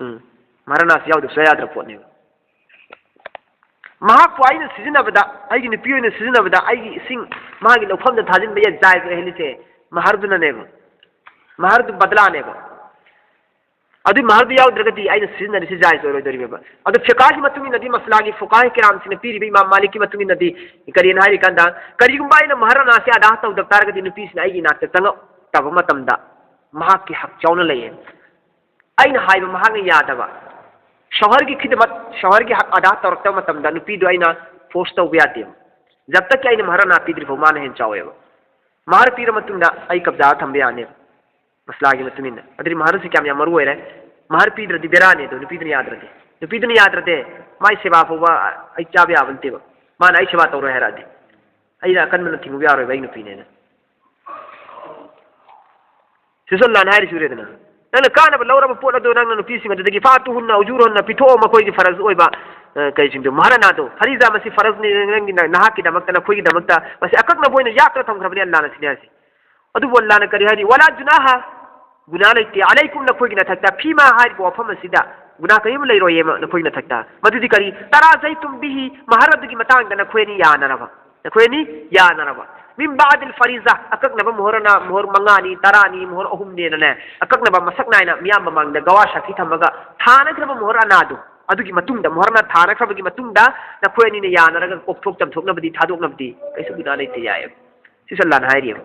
ꯎꯝ꯫ ꯃꯍꯔꯅꯥꯁꯤ ꯌꯥꯎꯗꯕ ꯁꯨꯡꯌꯥ ꯌꯥꯗ꯭ꯔꯕ ꯄꯣꯠꯅꯦꯕ꯫ ꯃꯍꯥꯛꯄꯨ ꯑꯩꯅ ꯁꯤꯖꯤꯟꯅꯕꯗ, ꯑꯩꯒꯤ ꯅꯨꯄꯤ ꯑꯣꯏꯅ ꯁꯤꯖꯤꯟꯅꯕꯗ ꯑꯩꯒꯤ ꯏꯁꯤꯡ ꯃꯥꯒꯤ ꯂꯧꯐꯝꯗ ꯊꯥꯖꯤꯟꯕ ꯌꯥꯏ, ꯖꯥꯏꯖ ꯑꯣꯏꯍꯜꯂꯤꯁꯦ ꯃꯍꯔꯗꯨꯅꯅꯦꯕ꯫ ꯃꯍꯔꯗꯨ ꯕꯗꯂꯥꯅꯦꯕ꯫ ꯑꯗꯨ ꯃꯍꯔꯗꯨ ꯌꯥꯎꯗ꯭ꯔꯒꯗꯤ ꯑꯩꯅ ꯁꯤꯖꯤꯟꯅꯔꯤꯁꯤ ꯖꯥꯏꯖ ꯑꯣꯏꯔꯣꯏꯗꯣꯔꯤꯕ꯫ ꯑꯗꯨ ꯐꯤꯀꯥꯍꯒꯤ ꯃꯇꯨꯡ ꯏꯟꯅꯗꯤ, ꯃꯁꯂꯥꯒꯤ ꯐꯨꯀꯥꯍ ꯀꯤꯔꯥꯝꯁꯤꯡꯅ ꯄꯤꯔꯤꯕ ꯏꯃꯥꯝ ꯃꯥꯂꯤꯛꯀꯤ ꯃꯇꯨꯡ ꯏꯟꯅꯗꯤ ꯀꯔꯤꯅ ꯍꯥꯏꯔꯤ ꯀꯥꯟꯗ, ꯀꯔꯤꯒꯨꯝꯕ ꯑꯩꯅ ꯃꯍꯔ ꯑꯅꯥꯁꯦ ꯑꯗꯥ ꯇꯧꯗꯕ ꯇꯥꯔꯒꯗꯤ ꯅꯨꯄꯤꯁꯤꯅ ꯑꯩꯒꯤ ꯏꯅꯥꯛꯇ ꯆꯪꯉꯛꯇꯕ ꯃꯇꯝꯗ ꯃꯍꯥꯛꯀꯤ ꯍꯛ ꯆꯥꯎꯅ ꯂꯩꯌꯦ꯫ ꯑꯩꯅ ꯍꯥꯏꯕ ꯃꯍꯥꯛꯅ ꯌꯥꯗꯕ, ꯁꯣꯍꯔꯒꯤ ꯈꯤꯗꯃꯠ, ꯁꯣꯍꯔꯒꯤ ꯍꯛ ꯑꯗꯥ ꯇꯧꯔꯛꯇꯕ ꯃꯇꯝꯗ ꯅꯨꯄꯤꯗꯨ ꯑꯩꯅ ꯐꯣꯔꯁ ꯇꯧꯕ ꯌꯥꯗꯦꯕ꯫ ꯖꯕ ꯇꯛꯀꯤ ꯑꯩꯅ ꯃꯍꯔ ꯑꯅꯥ ꯄꯤꯗ꯭ꯔꯤꯐꯥꯎ ꯃꯥꯅ ꯍꯦꯟꯅ ꯆꯥꯎꯋꯦꯕ꯫ ꯃꯍꯔ ꯄꯤꯔ ꯃꯇꯨꯡꯗ ꯑꯩ ꯀꯕꯖꯥꯗ ꯊꯝꯕ ꯌꯥꯅꯦꯕ꯫ ꯃꯁꯂꯥꯒꯤ ꯃꯇꯨꯡ ꯏꯟꯅ꯫ ꯑꯗꯨꯗꯤ ꯃꯍꯔꯁꯤ ꯀꯌꯥꯝ ꯌꯥꯝ ꯃꯔꯨ ꯑꯣꯏꯔꯦ꯫ ꯃꯍꯔ ꯄꯤꯗ꯭ꯔꯗꯤ ꯕꯦꯔꯥꯅꯦ ꯑꯗꯣ, ꯅꯨꯄꯤꯗꯨꯅ ꯌꯥꯗ꯭ꯔꯗꯤ꯫ ꯅꯨꯄꯤꯗꯨꯅ ꯌꯥꯗ꯭ꯔꯗꯤ ꯃꯥꯏ ꯁꯦꯕꯥ ꯐꯥꯎꯕ ꯑꯩ ꯆꯥꯕ ꯌꯥꯕ ꯅꯠꯇꯦꯕ꯫ ꯃꯥꯅ ꯑꯩ ꯁꯦꯕꯥ ꯇꯧꯔꯣꯏ ꯍꯥꯏꯔꯛꯑꯗꯤ꯫ ꯑꯩꯅ ꯑꯀꯟꯕꯅ ꯊꯤꯡꯉꯨꯕ ꯌꯥꯔꯣꯏꯕ ꯑꯩ ꯅꯨꯄꯤꯅꯦꯅ꯫ ꯁꯤꯁꯨ ꯂꯥꯟ ꯍꯥꯏꯔꯤ ꯁꯨꯔꯦꯗꯅ꯫ ꯅꯪꯅ ꯀꯥꯟꯅꯕ ꯂꯧꯔꯕ ꯄꯣꯠ ꯑꯗꯨ ꯅꯪꯅ ꯅꯨꯄꯤꯁꯤꯡ ꯑꯗꯨꯗꯒꯤ ꯐꯥꯇꯨ ꯍꯨꯟꯅ ꯎꯖꯨꯔ ꯍꯨꯟꯅ ꯄꯤꯊꯣꯛꯑꯣ ꯃꯈꯣꯏꯒꯤ ꯐꯔꯖ ꯑꯣꯏꯕ, ꯑ, ꯀꯩꯁꯤꯡꯗꯨ꯫ ꯃꯍꯔꯅꯥꯗꯣ, ꯐꯔꯤꯖꯥ ꯃꯁꯤ ꯐꯔꯖꯅꯤ, ꯅꯪꯒꯤ, ꯅꯍꯥꯛꯀꯤꯗꯃꯛꯇ, ꯅꯈꯣꯏꯒꯤꯗꯃꯛꯇ ꯃꯁꯤ ꯑꯀꯛꯅꯕ ꯑꯣꯏꯅ ꯌꯥꯛꯇ ꯊꯝꯈ꯭ꯔꯕꯅꯤ ꯑꯜꯂꯥꯅ ꯁꯤꯅꯤ ꯍꯥꯏꯁꯦ꯫ ꯑꯗꯨꯕꯨ ꯑꯜꯂꯥꯅ ꯀꯔꯤ ꯍꯥꯏꯔꯤ? "ꯋꯥꯂꯥ ꯖꯨꯅꯥꯍ", ꯒꯨꯅꯥ ꯂꯩꯇꯦ, "ꯑꯂꯩꯀꯨꯝ", ꯅꯈꯣꯏꯒꯤ ꯅꯊꯛꯇ, "ꯐꯤꯃꯥ", ꯍꯥꯏꯔꯤꯕ ꯋꯥꯐꯝ ꯑꯁꯤꯗ ꯒꯨꯅꯥ ꯀꯔꯤꯝ ꯂꯩꯔꯣꯏꯌꯦ ꯅꯈꯣꯏꯒꯤ ꯅꯊꯛꯇ꯫ ꯃꯗꯨꯗꯤ ꯀꯔꯤ? "ꯇꯔꯥꯖꯩꯇꯨꯝ ꯕꯤꯍꯤ", ꯃꯍꯔ ꯑꯗꯨꯒꯤ ꯃꯇꯥꯡꯗ ꯅꯈꯣꯏ ꯑꯅꯤ ꯌꯥꯅꯔꯕ꯫ ꯅꯈꯣꯏ ꯑꯅꯤ ꯌꯥꯅꯔꯕ꯫ "ꯃꯤꯟ ꯕꯥꯗꯤꯜ ꯐꯔꯤꯖꯥ", ꯑꯀꯛꯅꯕ ꯃꯣꯍꯔꯅ ꯃꯣꯍꯔ ꯃꯉꯥꯅꯤ, ꯇꯔꯥꯅꯤ, ꯃꯣꯍꯔ ꯑꯍꯨꯝꯅꯦꯅꯅꯦ, ꯑꯀꯛꯅꯕ ꯃꯁꯛ ꯅꯥꯏꯅ ꯃꯤꯌꯥꯝ ꯃꯃꯥꯡꯗ ꯒꯋꯥ ꯁꯥꯈꯤ ꯊꯝꯃꯒ ꯊꯥꯅꯈ꯭ꯔꯕ ꯃꯣꯍꯔ ꯑꯅꯥꯗꯨ, ꯑꯗꯨꯒꯤ ꯃꯇꯨꯡꯗ, ꯃꯣꯍꯔꯅ ꯊꯥꯅꯈ꯭ꯔꯕꯒꯤ ꯃꯇꯨꯡꯗ ꯅꯈꯣꯏ ꯑꯅꯤꯅ ꯌꯥꯅꯔꯒ ꯀꯣꯛꯊꯣꯛ ꯆꯝꯊꯣꯛꯅꯕꯗꯤ, ꯊꯥꯗꯣꯛꯅꯕꯗꯤ ꯀꯩꯁꯨ ꯒꯨꯅꯥ ꯂꯩꯇꯦ ꯌꯥꯏꯌꯦꯕ꯫ ꯁꯤꯁꯨ ꯑꯜꯂꯥꯅ ꯍꯥꯏꯔꯤꯑꯕ꯫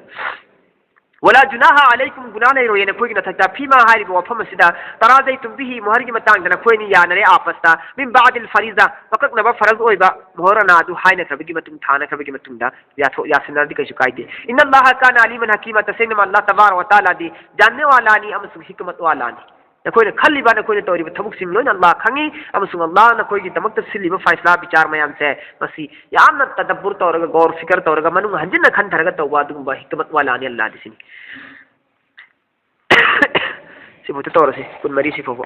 "ꯋꯥꯂꯥ ꯖꯨꯅꯥꯍ ꯑꯂꯩꯀꯨꯝ", ꯒꯨꯅꯥ ꯂꯩꯔꯣꯏꯌꯦ ꯅꯈꯣꯏꯒꯤ ꯅꯊꯛꯇ, "ꯐꯤꯃꯥ", ꯍꯥꯏꯔꯤꯕ ꯋꯥꯐꯝ ꯑꯁꯤꯗ, "ꯇꯔꯥꯖꯩꯇꯨꯝ ꯕꯤꯍꯤ", ꯃꯣꯍꯔꯒꯤ ꯃꯇꯥꯡꯗ ꯅꯈꯣꯏ ꯑꯅꯤ ꯌꯥꯅꯔꯦ ꯑꯥꯄꯁꯇ, "ꯃꯤꯟ ꯕꯥꯗꯤꯜ ꯐꯔꯤꯖꯥ", ꯑꯀꯛꯅꯕ ꯐꯔꯖ ꯑꯣꯏꯕ ꯃꯣꯍꯔ ꯑꯅꯥ ꯑꯗꯨ ꯍꯥꯏꯅꯈ꯭ꯔꯕꯒꯤ ꯃꯇꯨꯡ, ꯊꯥꯅꯈ꯭ꯔꯕꯒꯤ ꯃꯇꯨꯡꯗ ꯌꯥꯊꯣꯛ ꯌꯥꯁꯤꯟꯅꯔꯗꯤ ꯀꯩꯁꯨ ꯀꯥꯏꯗꯦ꯫ "ꯏꯟꯅ ꯑꯜꯂꯥꯍ ꯀꯥꯅ ꯑꯂꯤꯃꯟ ꯍꯀꯤꯃꯥ", ꯇꯁꯦꯡꯅ ꯑꯜꯂꯥꯍ ꯇꯕꯥꯔ ꯋꯥ ꯇꯥꯂꯥꯗꯤ ꯖꯥꯟꯅꯦ ꯋꯥꯂꯥꯅꯤ ꯑꯃꯁꯨꯡ ꯍꯤꯀꯃꯠ ꯋꯥꯂꯥꯅꯤ꯫ ꯅꯈꯣꯏꯅ ꯈꯜꯂꯤꯕ, ꯅꯈꯣꯏꯅ ꯇꯧꯔꯤꯕ ꯊꯕꯛꯁꯤꯡ ꯂꯣꯏꯅ ꯑꯜꯂꯥꯍ ꯈꯪꯉꯤ, ꯑꯃꯁꯨꯡ ꯑꯜꯂꯥꯍꯅ ꯅꯈꯣꯏꯒꯤꯗꯃꯛꯇ ꯁꯤꯜꯂꯤꯕ ꯐꯥꯏꯁꯂꯥ ꯕꯤꯆꯥꯔ ꯃꯌꯥꯝꯁꯦ, ꯃꯁꯤ ꯌꯥꯝꯅ ꯇꯗꯕꯨꯔ ꯇꯧꯔꯒ, ꯒꯧꯔ ꯐꯤꯀꯔ ꯇꯧꯔꯒ, ꯃꯅꯨꯡ ꯍꯟꯖꯤꯟꯅ ꯈꯟꯊꯔꯒ ꯇꯧꯕ ꯑꯗꯨꯒꯨꯝꯕ ꯍꯤꯀꯃꯠ ꯋꯥꯂꯥꯅꯤ ꯑꯜꯂꯥꯍꯗꯤ ꯁꯤꯅꯤ꯫ ꯁꯤꯐꯥꯎꯗ ꯇꯧꯔꯁꯤ, ꯀꯨꯟꯃꯔꯤ ꯁꯤ ꯐꯥꯎꯕ꯫